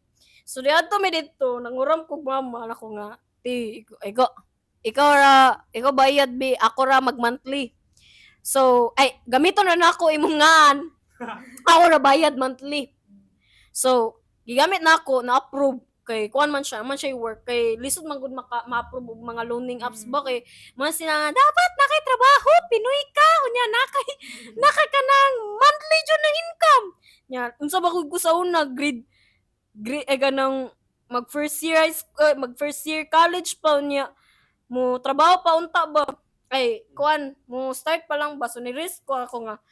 So diadto mi didto, nanguram kog mama nako nga, ti, igo, Ikaw ra, ikaw bayad bi, ako ra mag monthly. So, ay gamiton na nako imong ngan. Ako ra bayad monthly. So, gigamit na ako, na-approve kay kuan man siya work kay lisod man gud maka ma-approve og mga loaning apps ba kay mga sila nga, dapat na kay trabaho, Pinoy ka, unya na kay naka ka ng monthly jud ng income nya. Unsa ba ko sa una, grade grade eh, ganang mag first year high school, mag first year college pa, unya mo trabaho pa unta ba, ay kuan mo start pa lang ba. So ni risk ko ako nga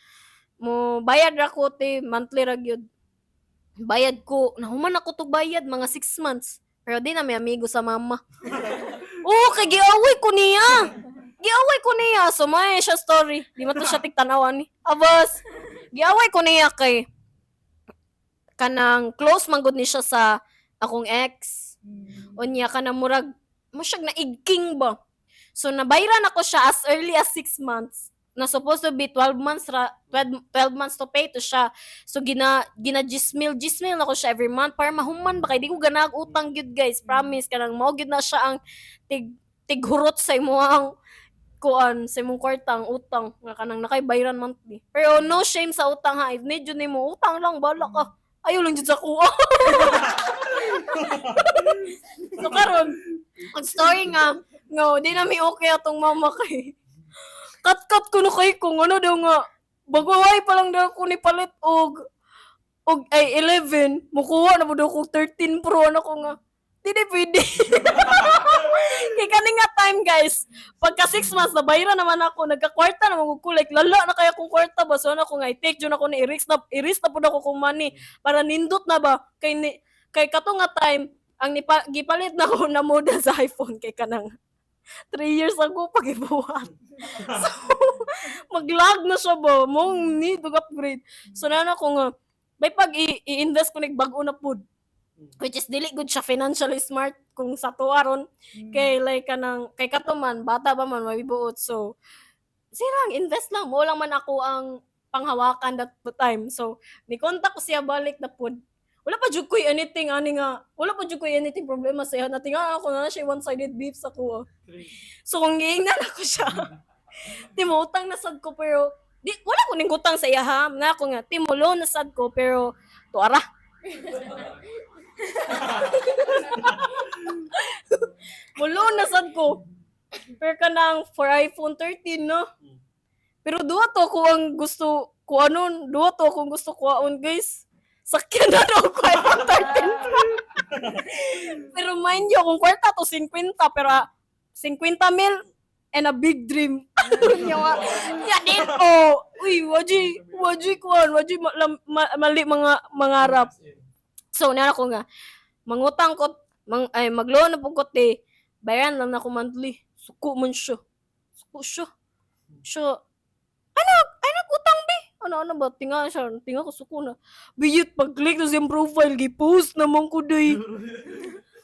mo bayad ra ko te, monthly ra gyud bayad ko. Nahuman ako to bayad mga 6 months, pero di na may amigo sa mama. Oo, kay giaway ko niya, giaway ko niya. So may siya story, di man to siya tigtanawan ni abas. Giaway ko niya kay kanang close man gud ni siya sa akong ex. Unya kanang murag mo siyag naigking ba. So nabayran ako siya as early as 6 months na supposed to be 12 months ra, 12, 12 months to pay to siya. So gina gina gismil gismil ako siya every month para mahuman ba, kay di ko ganag utang gyud, guys, promise. Kanang mao gyud na siya ang tig tighurot sa imong kuan, sa imong kwarta, ang utang nga kanang nakay bayran monthly. Pero no shame sa utang ha. If need jud nimo, utang lang, bala ka, ayaw lang jud sa kuha. So karon ang story nga nga di na mi okay atong mama kay cut-cut ko no kay kung ano daw nga bago ay pa lang daw ko ni palit og ay 11, mukuha na mo daw ko 13 Pro. Ano ko nga di di pwede kay kani nga time, guys, pagka 6 months na bayra naman ako, nagka-kwarta naman ko, like lala na kaya kong kwarta ba. So ano ko nga i-take jud ako ni i-risk na pud ako kong money para nindot na ba kay ni kay kato nga time ang nipa, gipalit na ko na model sa iPhone kay kanang 3 years ago pagibuhat. So, maglag na siya ba? Mong need to upgrade. So, nana ko nga, may pag i-invest ko nig bag-o na pud. Which is dili good siya financially smart kung sa tuwa ron. Kay like kanang kay kato man bata ba man mabibuot. So sirang invest lang mo lang man ako ang panghawakan that time. So ni contact ko siya balik na pud. Wala pa jud ko'y anything ani nga, wala pa jud ko'y anything problema sa iya. Natinga ako na siya one-sided beef sa kuha. So kung giingnan ako siya, "Timo, utang na sad ko," pero di wala ko ning utang sa iya ha. Na ako nga, "Timo, loan na sad ko," pero tuara. Mo loan na sad ko. Pero kanang for iPhone 13, no? Pero duha to ko ang gusto ko ano, duha to kung gusto kuhaon, guys. Sakyan na daw ko iPhone 13 Pro. Pero mind you, kung kwarta to 50, pero 50 mil and a big dream. Nya nya din oh. Uy, waji, waji kuan, waji mali mga mangarap. So, nara ko nga, mangutang ko, mang, ay, magloan na po ko, te, bayaran lang na ako monthly. Suko man siya. Suko siya. Siya, ano, ay, nag-utang, be. Ano, ano ba, tinga siya, tinga ko, suko na. Biyit, pag-click na siyang profile, gi-post naman ko, day.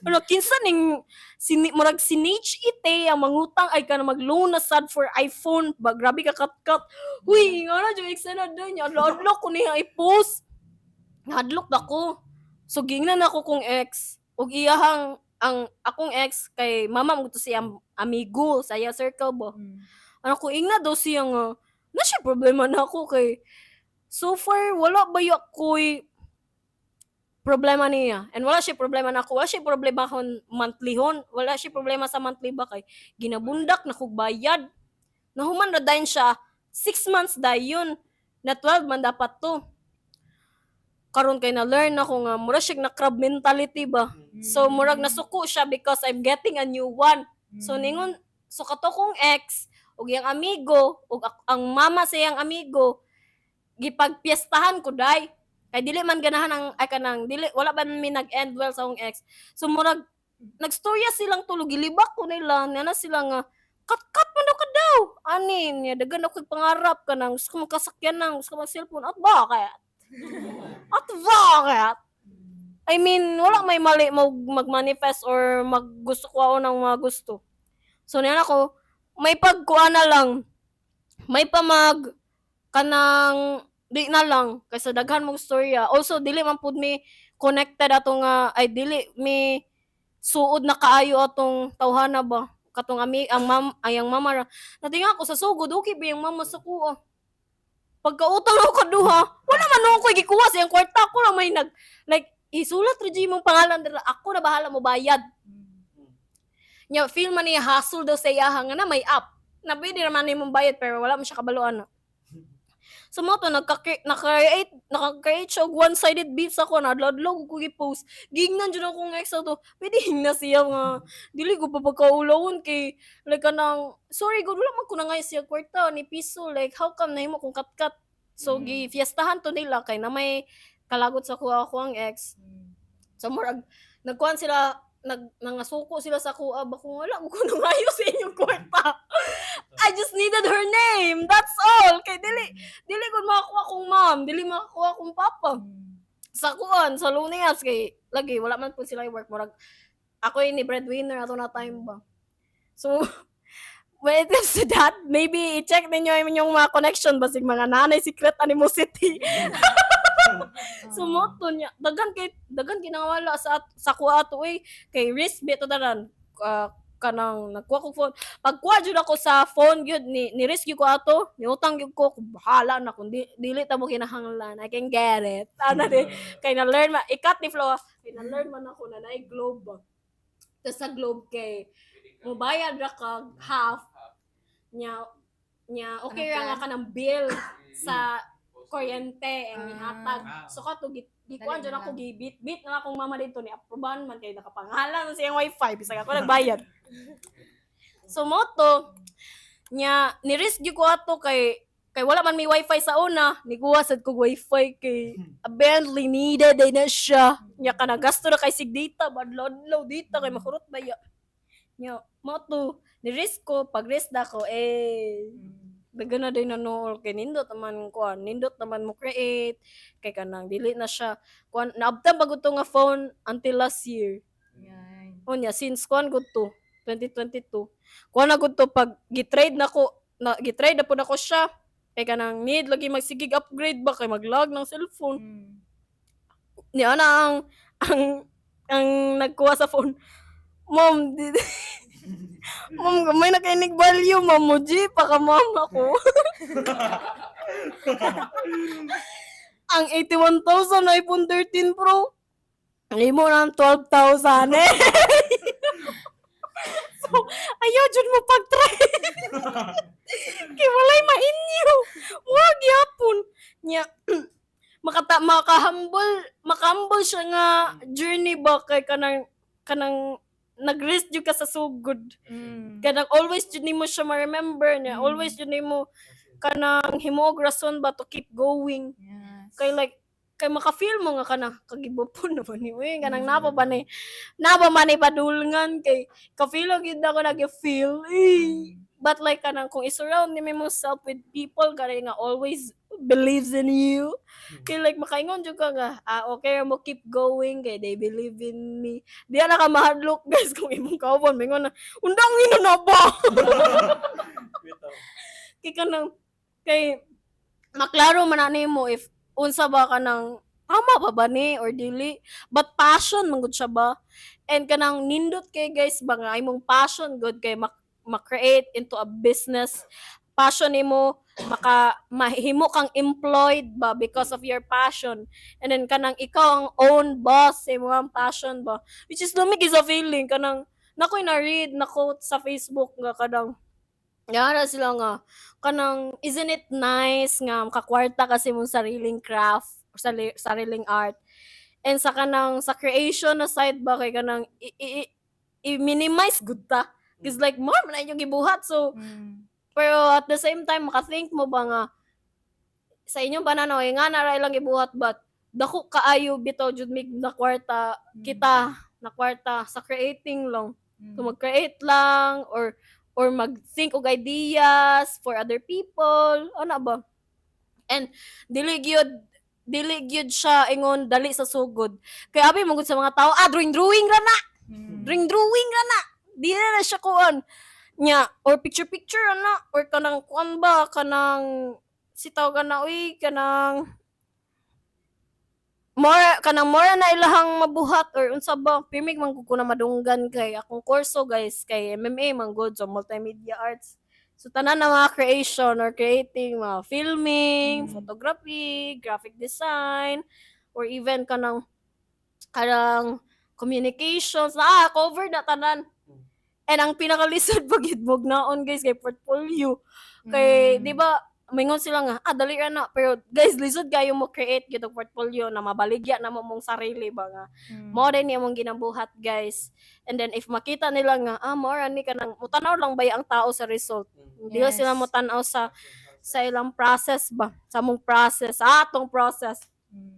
Ano, kinsa ning, sini, murag sinage ite, ang mangutang ay ka na mag-loan na sad for iPhone, ba, grabe ka cut-cut. Uy, nga na, dyan, eksena din, adlok ko niya i-post. Nahadlok na ko. So gingnan ako kong ex ug iyahang ang akong ex kay mama mo to siya amigo sa iya circle ba. Ano ko ingna daw siya nga na siya problema na ako kay so far wala ba ko'y problema niya and wala siya problema na ako, wala siya problema hon monthly hon, wala siya problema sa monthly ba kay ginabundak na kog bayad. Nahuman na dayon siya 6 months dayon na 12 man dapat to. Karon kay na learn ako nga mura siya na crab mentality ba. So murag nasuko siya because I'm getting a new one. So ningon, so kato kong ex ug iyang amigo ug ang mama sa iyang amigo, gipagpiestahan ko day kay dili man ganahan ang ay kanang dili wala ba mi nag-end well sa akong ex. So murag nagstorya silang tulog, gilibak ko nila na sila nga cut-cut man daw ka daw ani niya, dagan ako pangarap kanang gusto ko magkasakyan nang gusto ko mag cellphone. At bakit, at bakit? I mean, wala may mali mag-manifest or mag gusto ko ako ng mga gusto. So niyan ako, may pagkuha na lang. May pamag kanang di na lang kaysa daghan mong storya. Also dili man pud mi connected ato nga ay dili mi suod na kaayo atong tawhana ba. Katong ami ang mam ay ang mama ra. Natinga ako sa sugod, okay ba yung mama sa kuha? Pagkautang ako kaduha, wala man ako gikuha sa iyang kwarta, ako ra may nag like isulat ra jud imong pangalan dira, ako na bahala mo bayad. Nya feel man niya hassle daw sa iyaha nga na may app. Na pwede ra man nimong bayad pero wala man siya kabalo ana. So mo to naka-create siya og one-sided beef sa ako na adlaw-adlaw ko gi-post. Giingnan jud ako nga ex to. Pwede hingna siya nga dili ko pa pagkaulawon kay like kanang sorry gud, wala man ko nangay siya kwarta ni piso, like how come nahimo kong katkat. So gi fiestahan to nila kay na may kalagot sa kuha ako ang ex. So murag nagkuan sila, nangasuko sila sa kuha ba kung wala ko nangayo sa inyong kwarta. I just needed her name. That's all. Kay dili dili ko makakuha kong mom, dili makakuha kong papa. Sa kuan, sa loan apps kay lagi wala man po sila work, murag ako ni breadwinner ato na time ba. So when it comes to that, maybe i-check ninyo yung inyong mga connection basig mga nanay secret animosity. So mo to niya, daghan kay daghan ginawala sa kuha ato eh kay risk bito tanan, kanang nagkuha ko phone, pagkuha jud ako sa phone gyud ni risk gyud ko ato, ni utang gyud ko, kung bahala na kung dili ta mo kinahanglan, I can get it ana di kay na learn ma ikat ni Flo kay na learn man ako na naay Globe ba. Tas sa Globe kay mobayad ra ka half nya nya okay ra nga kanang bill sa kuryente ang ihatag. So kato gikuan Dali jud na ako lang. gibit-bit na akong mama dito ni aprobahan man kay nakapangalan sa iyang wifi bisag ako nagbayad. So mo to nya ni risk gyud ko ato kay kay wala man may wifi sa una, niguwa sad kog wifi kay apparently needed ay na siya. Nya kana gasto na kay sig data, badlodlaw data kay makurot ba ya. Nya mo to ni risk ko, pag risk na ko eh daghan na din na nool kay nindot naman kuan, nindot naman mo create kay kanang dili na siya kuan, naabtan pa gud to nga phone until last year. Yan. Unya since kuan gud to 2022 kuan na gud to, pag gitrade na ko na gitrade na pud ako siya kay kanang need lagi magsigig upgrade ba kay maglag ng cellphone. Niya na ang nagkuha sa phone. Mom, di, mom, gamay na kay nig value, ma'am mo G, pa ka ma'am ako. Ang 81,000 iPhone 13 Pro. Limo na ang 12,000 eh. So, ayaw jud mo pag-try. Kay walay mainyo. Wa gyapon. Nya makata makahambol makahambol siya nga journey ba kay kanang kanang nag-risk jud ka sa sugod. Kanang always jud nimo siya ma-remember niya. Always jud nimo kanang himuog rason ba to keep going. Kay like kay maka-feel mo nga kanang kagibupon na ba ni uy, kanang napa man ni padulngan kay ka-feel gyud ako nag-feel eh. But like kanang kung i-surround ni mo self with people kay nga always believes in you kay like makaingon jud ka nga ah okay mo keep going kay they believe in me. Di na ka mahadlok guys kung imong kauban mingon na undang ino na ba Bitaw. Kay kanang kay maklaro man na nimo if unsa ba kanang tama ba ba ni or dili, but passion man gud siya ba, and kanang nindot kay guys ba nga imong passion gud kay ma-create into a business, passion nimo maka mahimo kang employed ba because of your passion, and then kanang ikaw ang own boss sa imong passion ba, which is lumig is a feeling. Kanang nakoy na read na quote sa Facebook nga kanang yara sila nga kanang isn't it nice nga makakwarta kasi mong sariling craft or sariling art, and sa kanang sa creation na side ba kay kanang i-minimize gud ta 'cause like more man na inyong gibuhat, so pero at the same time maka-think mo ba nga sa inyong pananaw eh, nga na ra ilang gibuhat, but dako kaayo bitaw jud mig na kwarta kita na kwarta sa creating lang. So mag-create lang or mag-think og ideas for other people, ana ba? And dili gyud siya ingon dali sa sugod. Kay abi mo gud sa mga tao, ah drawing drawing ra na, drawing drawing ra na. Di na na siya kuan. Nya or picture picture ana or kanang kuan ba kanang sitaw ka na uy kanang More kanang more na ilahang mabuhat or unsa ba, pirmig man gud ko na madunggan kay akong kurso, guys, kay MMA man gud, so multimedia arts. So tanan na mga creation or creating, mga filming, photography, graphic design, or even kanang communications na cover na tanan. And ang pinakalisod pag naon, guys, kay portfolio kay di ba mingon sila nga dali ra na, pero guys, lisod kayo mo create gyud og portfolio na mabaligya na mo mong sarili ba nga mao din imong ginabuhat, guys. And then if makita nila nga mao ra ni, kanang mutanaw lang ba ang tao sa result, hindi sila motanaw sa ilang process ba, sa mong process, sa atong process.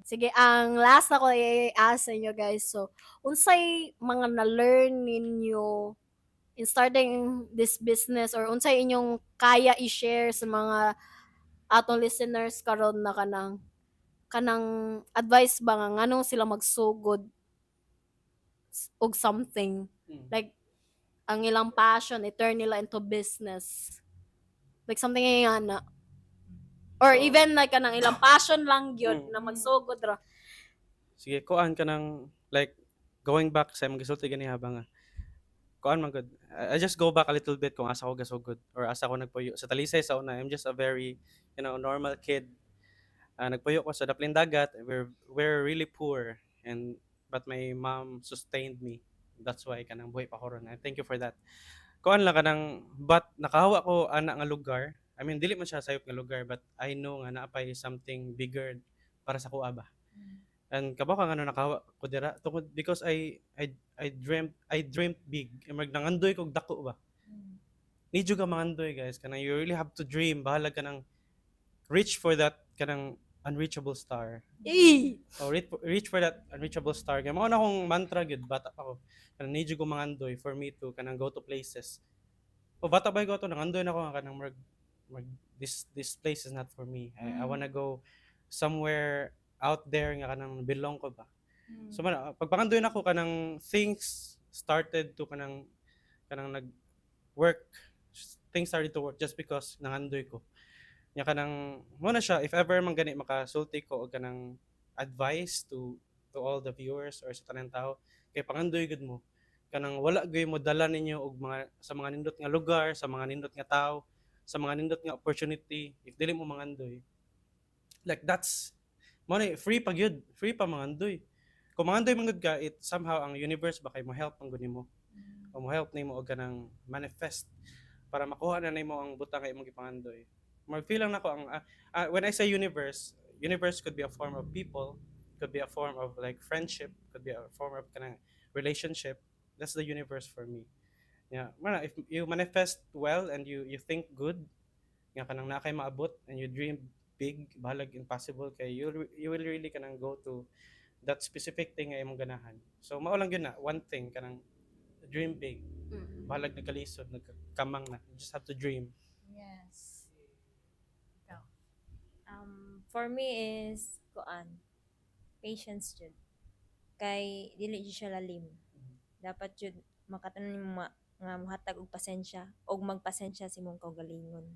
Sige, ang last na ko i-ask sa inyo, guys. So, unsay mga na-learn ninyo in starting this business or unsay inyong kaya i-share sa mga atong listeners karon na kanang advice ba nga nganong sila magsugod og something, like ang ilang passion i-turn nila into business, like something nga na or even like kanang ilang passion lang gyud na magsugod ra? Sige, kuan ka ng like going back sa imong gisulti ganiha ba nga kuan man gud. I just go back a little bit kung asa ko gasugod or asa ko nagpuyo sa Talisay sa una. I'm just a very normal kid. Nagpuyo ko sa Daplin Dagat. We're really poor and but my mom sustained me. That's why kanang buhi pa ko ron. And thank you for that. Kuan lang kanang but nakahawa ko ana nga lugar. I mean, dili man siya sayop nga lugar, but I know nga naa pay something bigger para sa kuha ba. And kabaw ka ngano nakahawa ko dira tungod because I dreamt big. Murag nangandoy kog dako ba. Need ka mangandoy, guys, kanang you really have to dream, bahalag kanang reach for that kanang unreachable star. Eh! Oh, reach for that unreachable star. Kaya mao na akong mantra gyud bata pa ko. Kanang need ko mangandoy for me to kanang go to places. O bata ba ko to, nangandoy na ako nga kanang murag this place is not for me. I wanna go somewhere out there nga kanang belong ko ba. So man, pagpangandoy nako, kanang things started to kanang nag work, things started to work just because nangandoy ko. Nya kanang mo na siya, if ever man gani makasulti ko og kanang advice to all the viewers or sa tanang tao, kay pangandoy gud mo, kanang wala gyud mo dala ninyo og mga sa mga nindot nga lugar, sa mga nindot nga tao, sa mga nindot nga opportunity if dili mo mangandoy. Like that's mo na, free pa gyud, free pa mangandoy. Kung mangandoy man gud ka, it somehow ang universe ba kay mo help ang gud nimo o mo help nimo og kanang manifest para makuha na nimo ang butang nga imong gipangandoy. Mag-feel lang nako ang when I say universe, universe could be a form of people, could be a form of like friendship, could be a form of kanang relationship. That's the universe for me. Yeah, mana, if you manifest well and you think good nga kanang naa kay maabot and you dream big, bahalag impossible, kay you will really kanang go to that specific thing nga imong ganahan. So mao lang yun na one thing, kanang dream big, bahalag nagkalisod, nagkamang na, you just have to dream. Yes. Ikaw. For me is kuan, patience jud. Kay dili jud siya lalim. Dapat jud makatanan nimo nga mohatag og pasensya og magpasensya sa imong kaugalingon.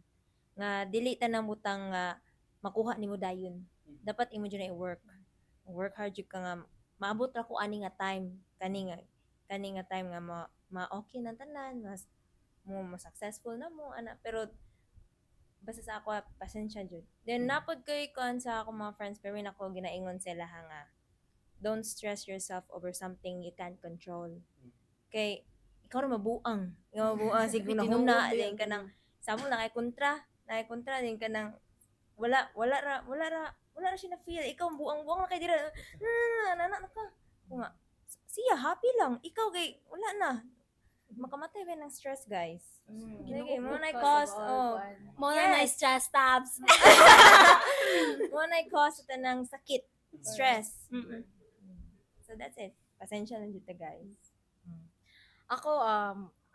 Nga dili tanang butang nga makuha nimo dayon. Dapat imo jud na i-work. Work hard jud ka nga maabot ra ko ani nga time, kani nga time nga ma okay na tanan, mas mo mas successful na mo ana, pero basta sa ako, pasensya jud. Then napod koy kuan sa akong mga friends, pero nako ginaingon sila ha nga don't stress yourself over something you can't control. Kay ikaw ra mabuang. Ikaw mabuang sige na huna din kanang samo na kay kontra, na kay kontra din kanang wala ra siya na feel. Ikaw buang-buang na kay dira. Na na na ka. Kung nga siya happy lang, ikaw kay wala na. Makamatay ba ng stress, guys? Sige, mo na cause oh. Mo na Yes. stress tabs. Mo na cause sa tanang sakit, stress. So that's it. Pasensya lang dito, guys. Ako,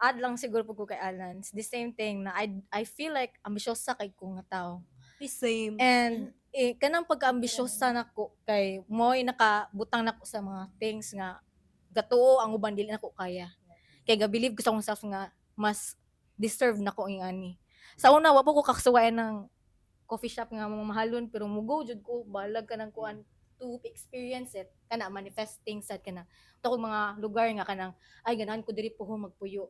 add lang siguro po ko kay Alan. It's the same thing na I feel like ambisyosa kay ko nga tao. The same. And eh, kanang pagka-ambisyosa nako kay mo'y nakabutang nako sa mga things nga gatuo ang uban dili nako kaya. Kay ga-believe ko sa akong self nga mas deserve nako ing ani. Sa una wa po ko kakasuwayan ng coffee shop nga mga mahalon, pero mugo jud ko balag ka ng kuan. to experience it, kana manifesting sad kana to mga lugar nga kanang, "Ay, ganahan ko diri puhon magpuyo."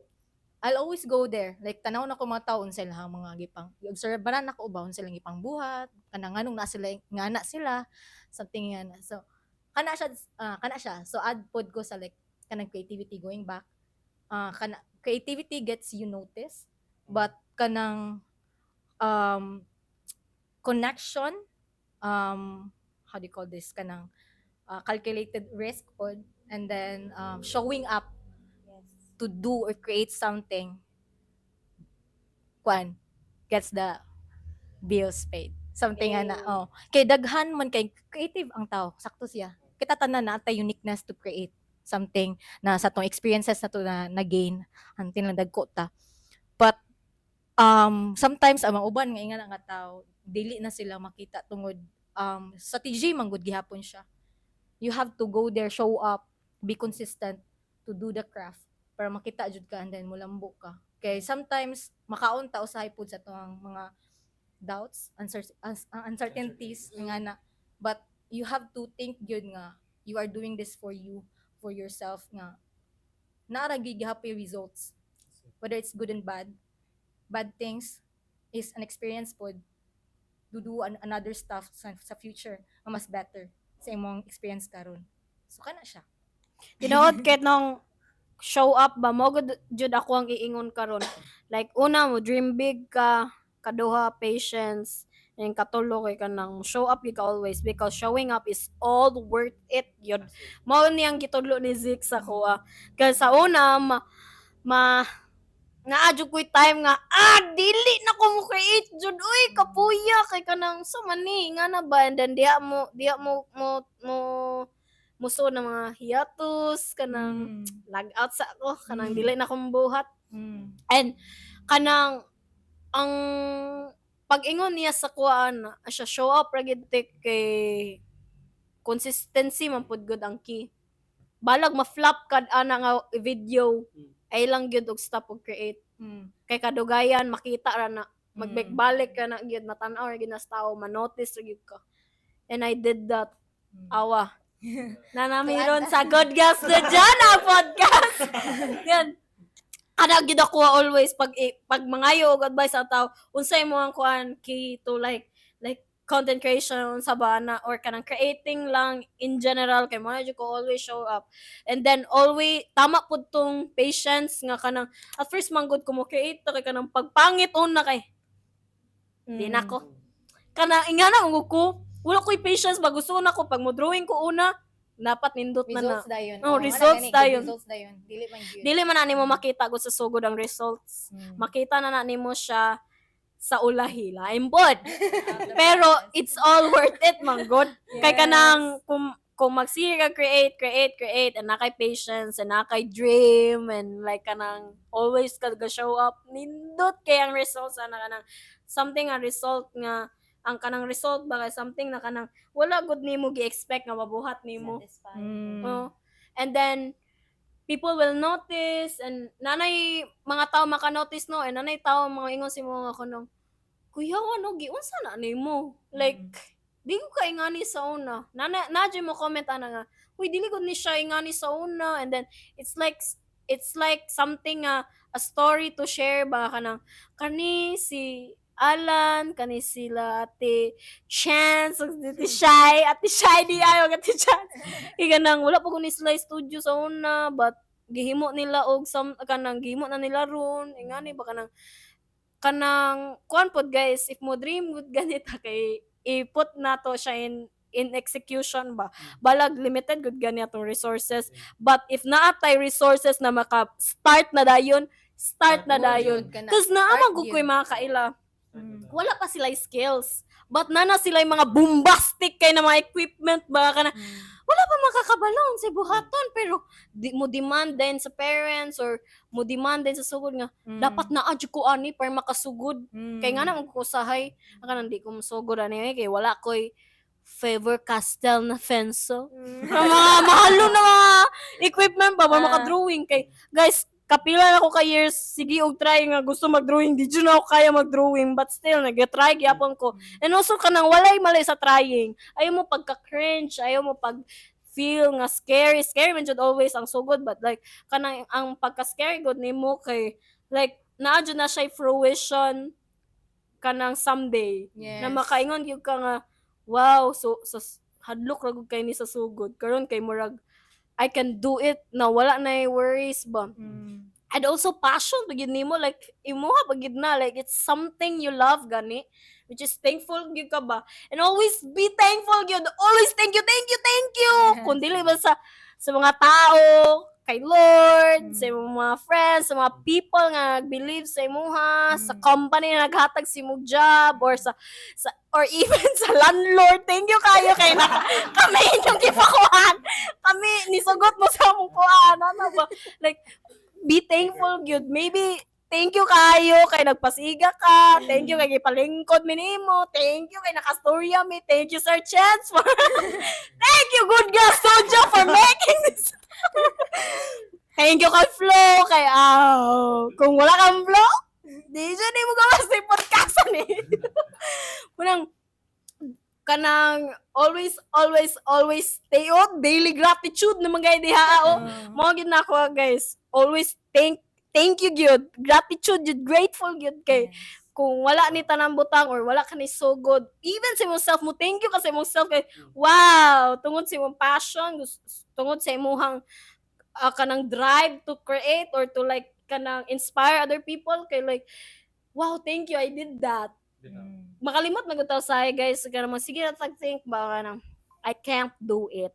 I'll always go there. Like, tanaw na ko mga tao, unsa ilang mga gipang observe ba na nako ba, unsa ilang gipang buhat, kanang nganong na sila ngana sila, something nga na. So kana siya, kana siya. So add pod ko sa like kanang creativity, going back, kana creativity gets you noticed, but kanang connection, how do you call this, kanang calculated risk pod, and then showing up to do or create something, kwan, gets the bills paid, something nga na. Eh. Oh, kay daghan man kay creative ang tao, sakto siya. Kita tanan na atay uniqueness to create something na sa atong experiences na to na na gain until na dagko ta. But sometimes ang mga uban nga ingana nga tao, dili na sila makita tungod strategy man gud gihapon siya. You have to go there, show up, be consistent to do the craft para makita jud ka and then mulambo ka. Kay sometimes makaon ta usahay pud sa atong mga doubts, uncertainties nga na, but you have to think gyud nga you are doing this for you, for yourself, nga naa ra gyud gihapon results, whether it's good and bad. Bad things is an experience pod to do another stuff sa future nga mas better sa imong experience karon. So kana siya. Tinuod kay nung show up ba, mo gud jud ako ang iingon karon. Like, una, mo dream big ka, kaduha, patience, and katulo kay kanang show up gyud ka always, because showing up is all worth it yun. Mao ni ang gitudlo ni Zeke sa kuha. Kay sa una, ma naa jud ko'y time nga, ah, dili na ko mo create jud, uy, kapuya kay kanang sa man ni nga na ba, and then diha mo mo mo muso na mga hiatus, kanang lag out sa ako, kanang dili na akong buhat. And kanang ang pag-ingon niya sa kuan siya, show up ra gid te, kay consistency man pud gud ang key. Balag ma-flop kad ana nga video, ay lang gyud og stop og create. Kay kadugayan makita ra na, magbalik ka na gyud, matan-aw ra gyud na sa tao, ma-notice ra gyud ka. And I did that. Awa. Na namiron sa Good Girls na podcast. Yan. Kana gyud ako always pag mangayo og advice sa tao, unsay mo ang kuan key to like content creation sa ba na or kanang creating lang in general, kay mo na jud ko always show up. And then always tama pud tong patience nga kanang at first man gud ko mo create kay kanang pagpangit una kay di na ko kana ingana ko, wala ko'y patience ba, gusto na ko pag mo drawing ko una, dapat nindot na na. Results dayon. Oh, Oh, results ana gani, good dayon. Results dayon. Dili man gyud. Dili man na nimo makita gud sa sugod ang results. Makita na na nimo siya sa ulahi, lain pod, pero it's all worth it man gud kay kanang kung magsige ka create, create, create, and nakay patience and nakay dream and like kanang always ka ga show up, nindot kay ang results ana, kanang something ang result nga ang kanang result ba kay something na kanang wala gud nimo gi-expect nga mabuhat nimo. Satisfying. Oh. And then people will notice and nanay mga tao maka-notice, no, and nanay tao mga ingon si mo nga kanang, "Kuya, ano giunsa na nimo?" Like, di ko ka ingani sa una. Nana na mo comment ana nga, "Uy, dili gud ni siya ingani sa una." And then it's like something nga a story to share ba, kanang kani si Alan, kani sila Ate Chance, ug Ate Shy, Ate Shy di ayo Ate Chance. Kanang wala pa ko ni sila studio sa una, but gihimo nila og some kanang gihimo na nila ron ingani ba, kanang kanang kuan pod guys, if mo dream gud ganita kay i-put na to siya in execution ba. Balag limited gud gani atong resources, but if naa tay resources na maka start na dayon, start na Go dayon. jud ka na. 'Cause naa Start man gud yun. ko'y mga kaila, wala pa sila skills, but nana sila yung mga bombastic kay na mga equipment ba, kana wala pa makakabalon sa buhaton, pero di mo demand din sa parents or mo demand din sa sugod nga dapat naa jud ko ani para makasugod. Kay nga naman ko usahay ang kanang di ko mosugod ani eh, kay wala ko'y Faber Castell na pencil. Ang mga mahalo na mga equipment ba para maka-drawing. Kay guys, Kapila na ako ka years sige og try nga gusto mag-drawing, di jud na ako kaya mag-drawing, but still nag-try gyapon ko. And also kanang walay mali sa trying. Ayaw mo pagka-cringe, ayaw mo pag feel nga scary. Scary man jud always ang sugod, but like kanang ang pagka-scary gud nimo kay like naa jud na siya fruition kanang someday na makaingon gyud ka nga, "Wow, so sa hadlok ra gud kay ni sa sugod, karon kay murag I can do it na wala na worries ba." And also passion pa gyud nimo, like imuha pa gyud na, like it's something you love gani, which is thankful gyud ka ba, and always be thankful gyud, always thank you, thank you, thank you. Kung dili ba sa mga tao, kay Lord, sa imong mga friends, sa mga people nga nag-believe sa imuha, sa company na naghatag sa imong job, or sa or even sa landlord. Thank you kayo kay na kami inyong gipakuan. Kami nisugot mo sa among kuan. Ano ba? Like be thankful gyud. Maybe thank you kayo kay nagpasiga ka. Thank you kay gipalingkod mi nimo. Thank you kay nakastorya mi. Thank you, Sir Chance, for Thank you, Good Girl Studio, for making this. Thank you kay Flo kay aw. Kung wala kang Flo, di siya di mo gawas sa podcast ni. Unang kanang always, always, always stay on daily gratitude naman gay diha, oh. Mao gyud na ako, guys. Always thank you gyud. Gratitude gyud, grateful gyud kay kung wala ni tanang butang or wala ka ni sugod, even sa imong self mo, thank you ka sa imong self kay wow, tungod sa imong passion, tungod sa imong kanang drive to create or to like kanang inspire other people kay like, "Wow, thank you, I did that." Makalimot na gud sa guys, kanang sige na tag think ba kanang I can't do it.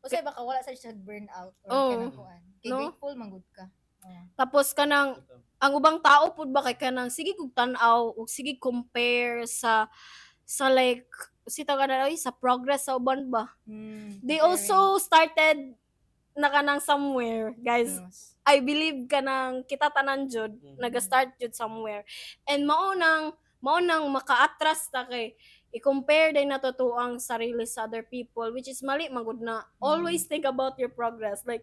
Usahay baka wala sa siya burnout or kanang kuan. Kay No? grateful man gud ka. Oh. Tapos kanang ang ubang tao pud ba kay kanang sige kog tan-aw ug sige compare sa like si tawag na oy, sa progress sa uban ba. They also started na kanang somewhere, guys. I believe kanang kita tanan jud naga-start jud somewhere. And mao nang maka-atras ta kay i-compare din nato ang sarili sa other people, which is mali man gud na. Always think about your progress. Like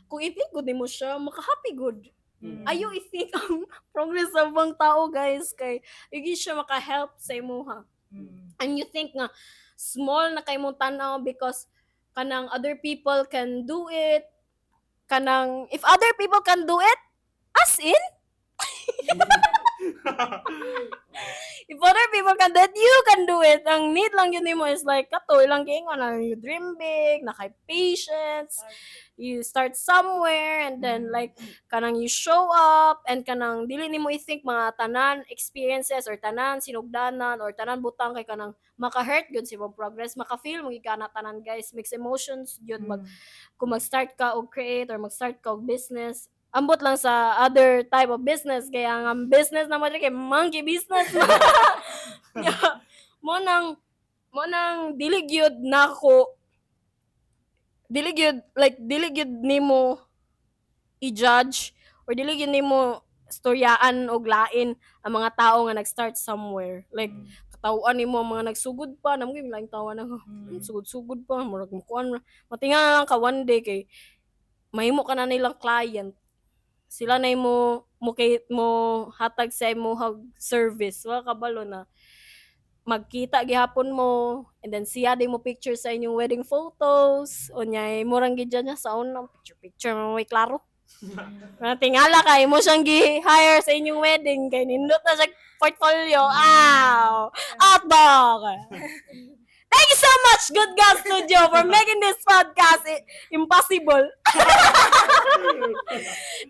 kung i-think gud nimo siya, maka-happy gud. Ayaw i-think ang progress sa ubang tao, guys, kay hindi siya maka-help sa imuha. And you think nga small na kay mong tan-aw because kanang other people can do it. Kanang if other people can do it, as in if other people can do it, you can do it. Ang need lang yun nimo is like kato ilang giingon na you dream big, na kay patience, you start somewhere and then like kanang you show up and kanang dili nimo i-think mga tanan experiences or tanan sinugdanan or tanan butang kay kanang maka-hurt gyud sa imong progress, maka-feel mo ka na tanan, guys, mixed emotions gyud mag kung mag-start ka og create or mag-start ka og business. Ambot lang sa other type of business kaya ang business na mo diri kay monkey business. Yeah. Mo nang dili gyud nako, dili gyud like dili gyud nimo i-judge or dili gyud nimo storyaan og lain ang mga tao nga nag-start somewhere. Like katawhan nimo ang mga nagsugod pa namo gyud laing tawa na sugod-sugod pa, murag mukuan ra. Matinga na lang ka one day kay mahimo ka na nilang client, sila na mo mo kay mo hatag sa imo hag service. Wala kabalo na magkita gihapon mo and then siya di mo picture sa inyong wedding photos, unya imo rang gidya niya sa una picture picture mo may klaro. Tingala ka imo siyang gi-hire sa inyong wedding kay nindot na siya portfolio. Aw, outdog. Thank you so much, Good God Studio, for making this podcast impossible.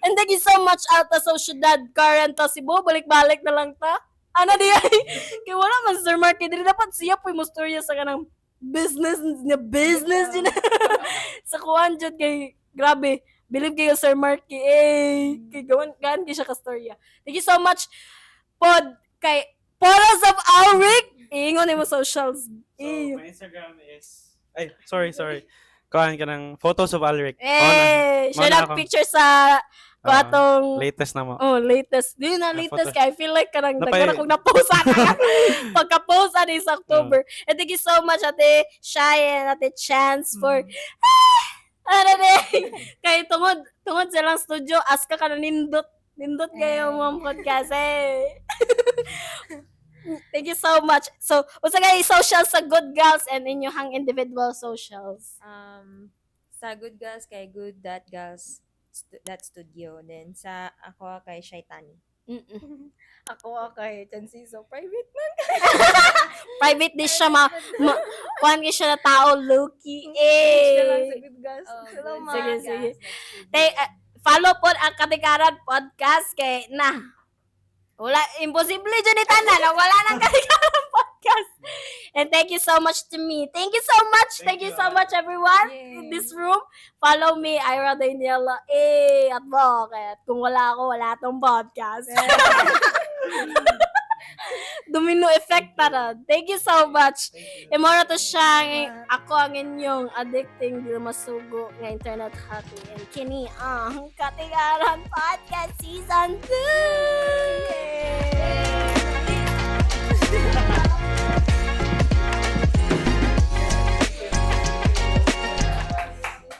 And thank you so much, Alta Sociedad Carrento Cebu. Balik-balik na lang ta. Ano di ay? Kaya wala man Sir Mark. Dili dapat siya po yung mustorya sa kanang business na business yun. Sa kuan jud kay grabe. Believe kayo Sir Marky. Eh, kay gawan gaan gyud siya ka storya. Thank you so much pod kay Photos of Alric. Ingon nimo socials. So, Eh. my Instagram is... Ay, sorry, sorry. Kuhan ka ng Photos of Alric. Eh, share Mao na lang ako. Picture sa katong Latest na mo. Oh, latest. Di na Ah, latest photo. kay I feel like kanang daghan akong na-post ana. Pagka-post ani sa October. And thank you so much, Ate Shai and Ate Chance, for ano din kay tungod Tungod sa lang studio, ask ka na nindot. Nindot kayo Eh. mong podcast eh. Thank you so much. So, unsa kay social sa Good Girls and inyong individual socials? Sa Good Girls kay good.girls.studio. Then sa ako kay Shaitani. Ako kay Chansiso private man. Private din siya ma kuan kay siya na tao Loki Page na lang eh. sa Good Girls. Oh, Salamat. Sige, sige. Tay, follow po ang Katikaran Podcast kay na. Wala, imposible dyan ni tanan. Wala nang Katikaran Podcast. And thank you so much to me. Thank you so much. Thank you so much, everyone, in this room. Follow me, Ira Daniela. Eh, at bakit? Kung wala ako, wala tong podcast. Domino effect tara. Thank you so much. Thank you. Imora to siya, ako ang inyong addicting di masugo nga internet hati. And kini ang Katigaran Podcast Season 2!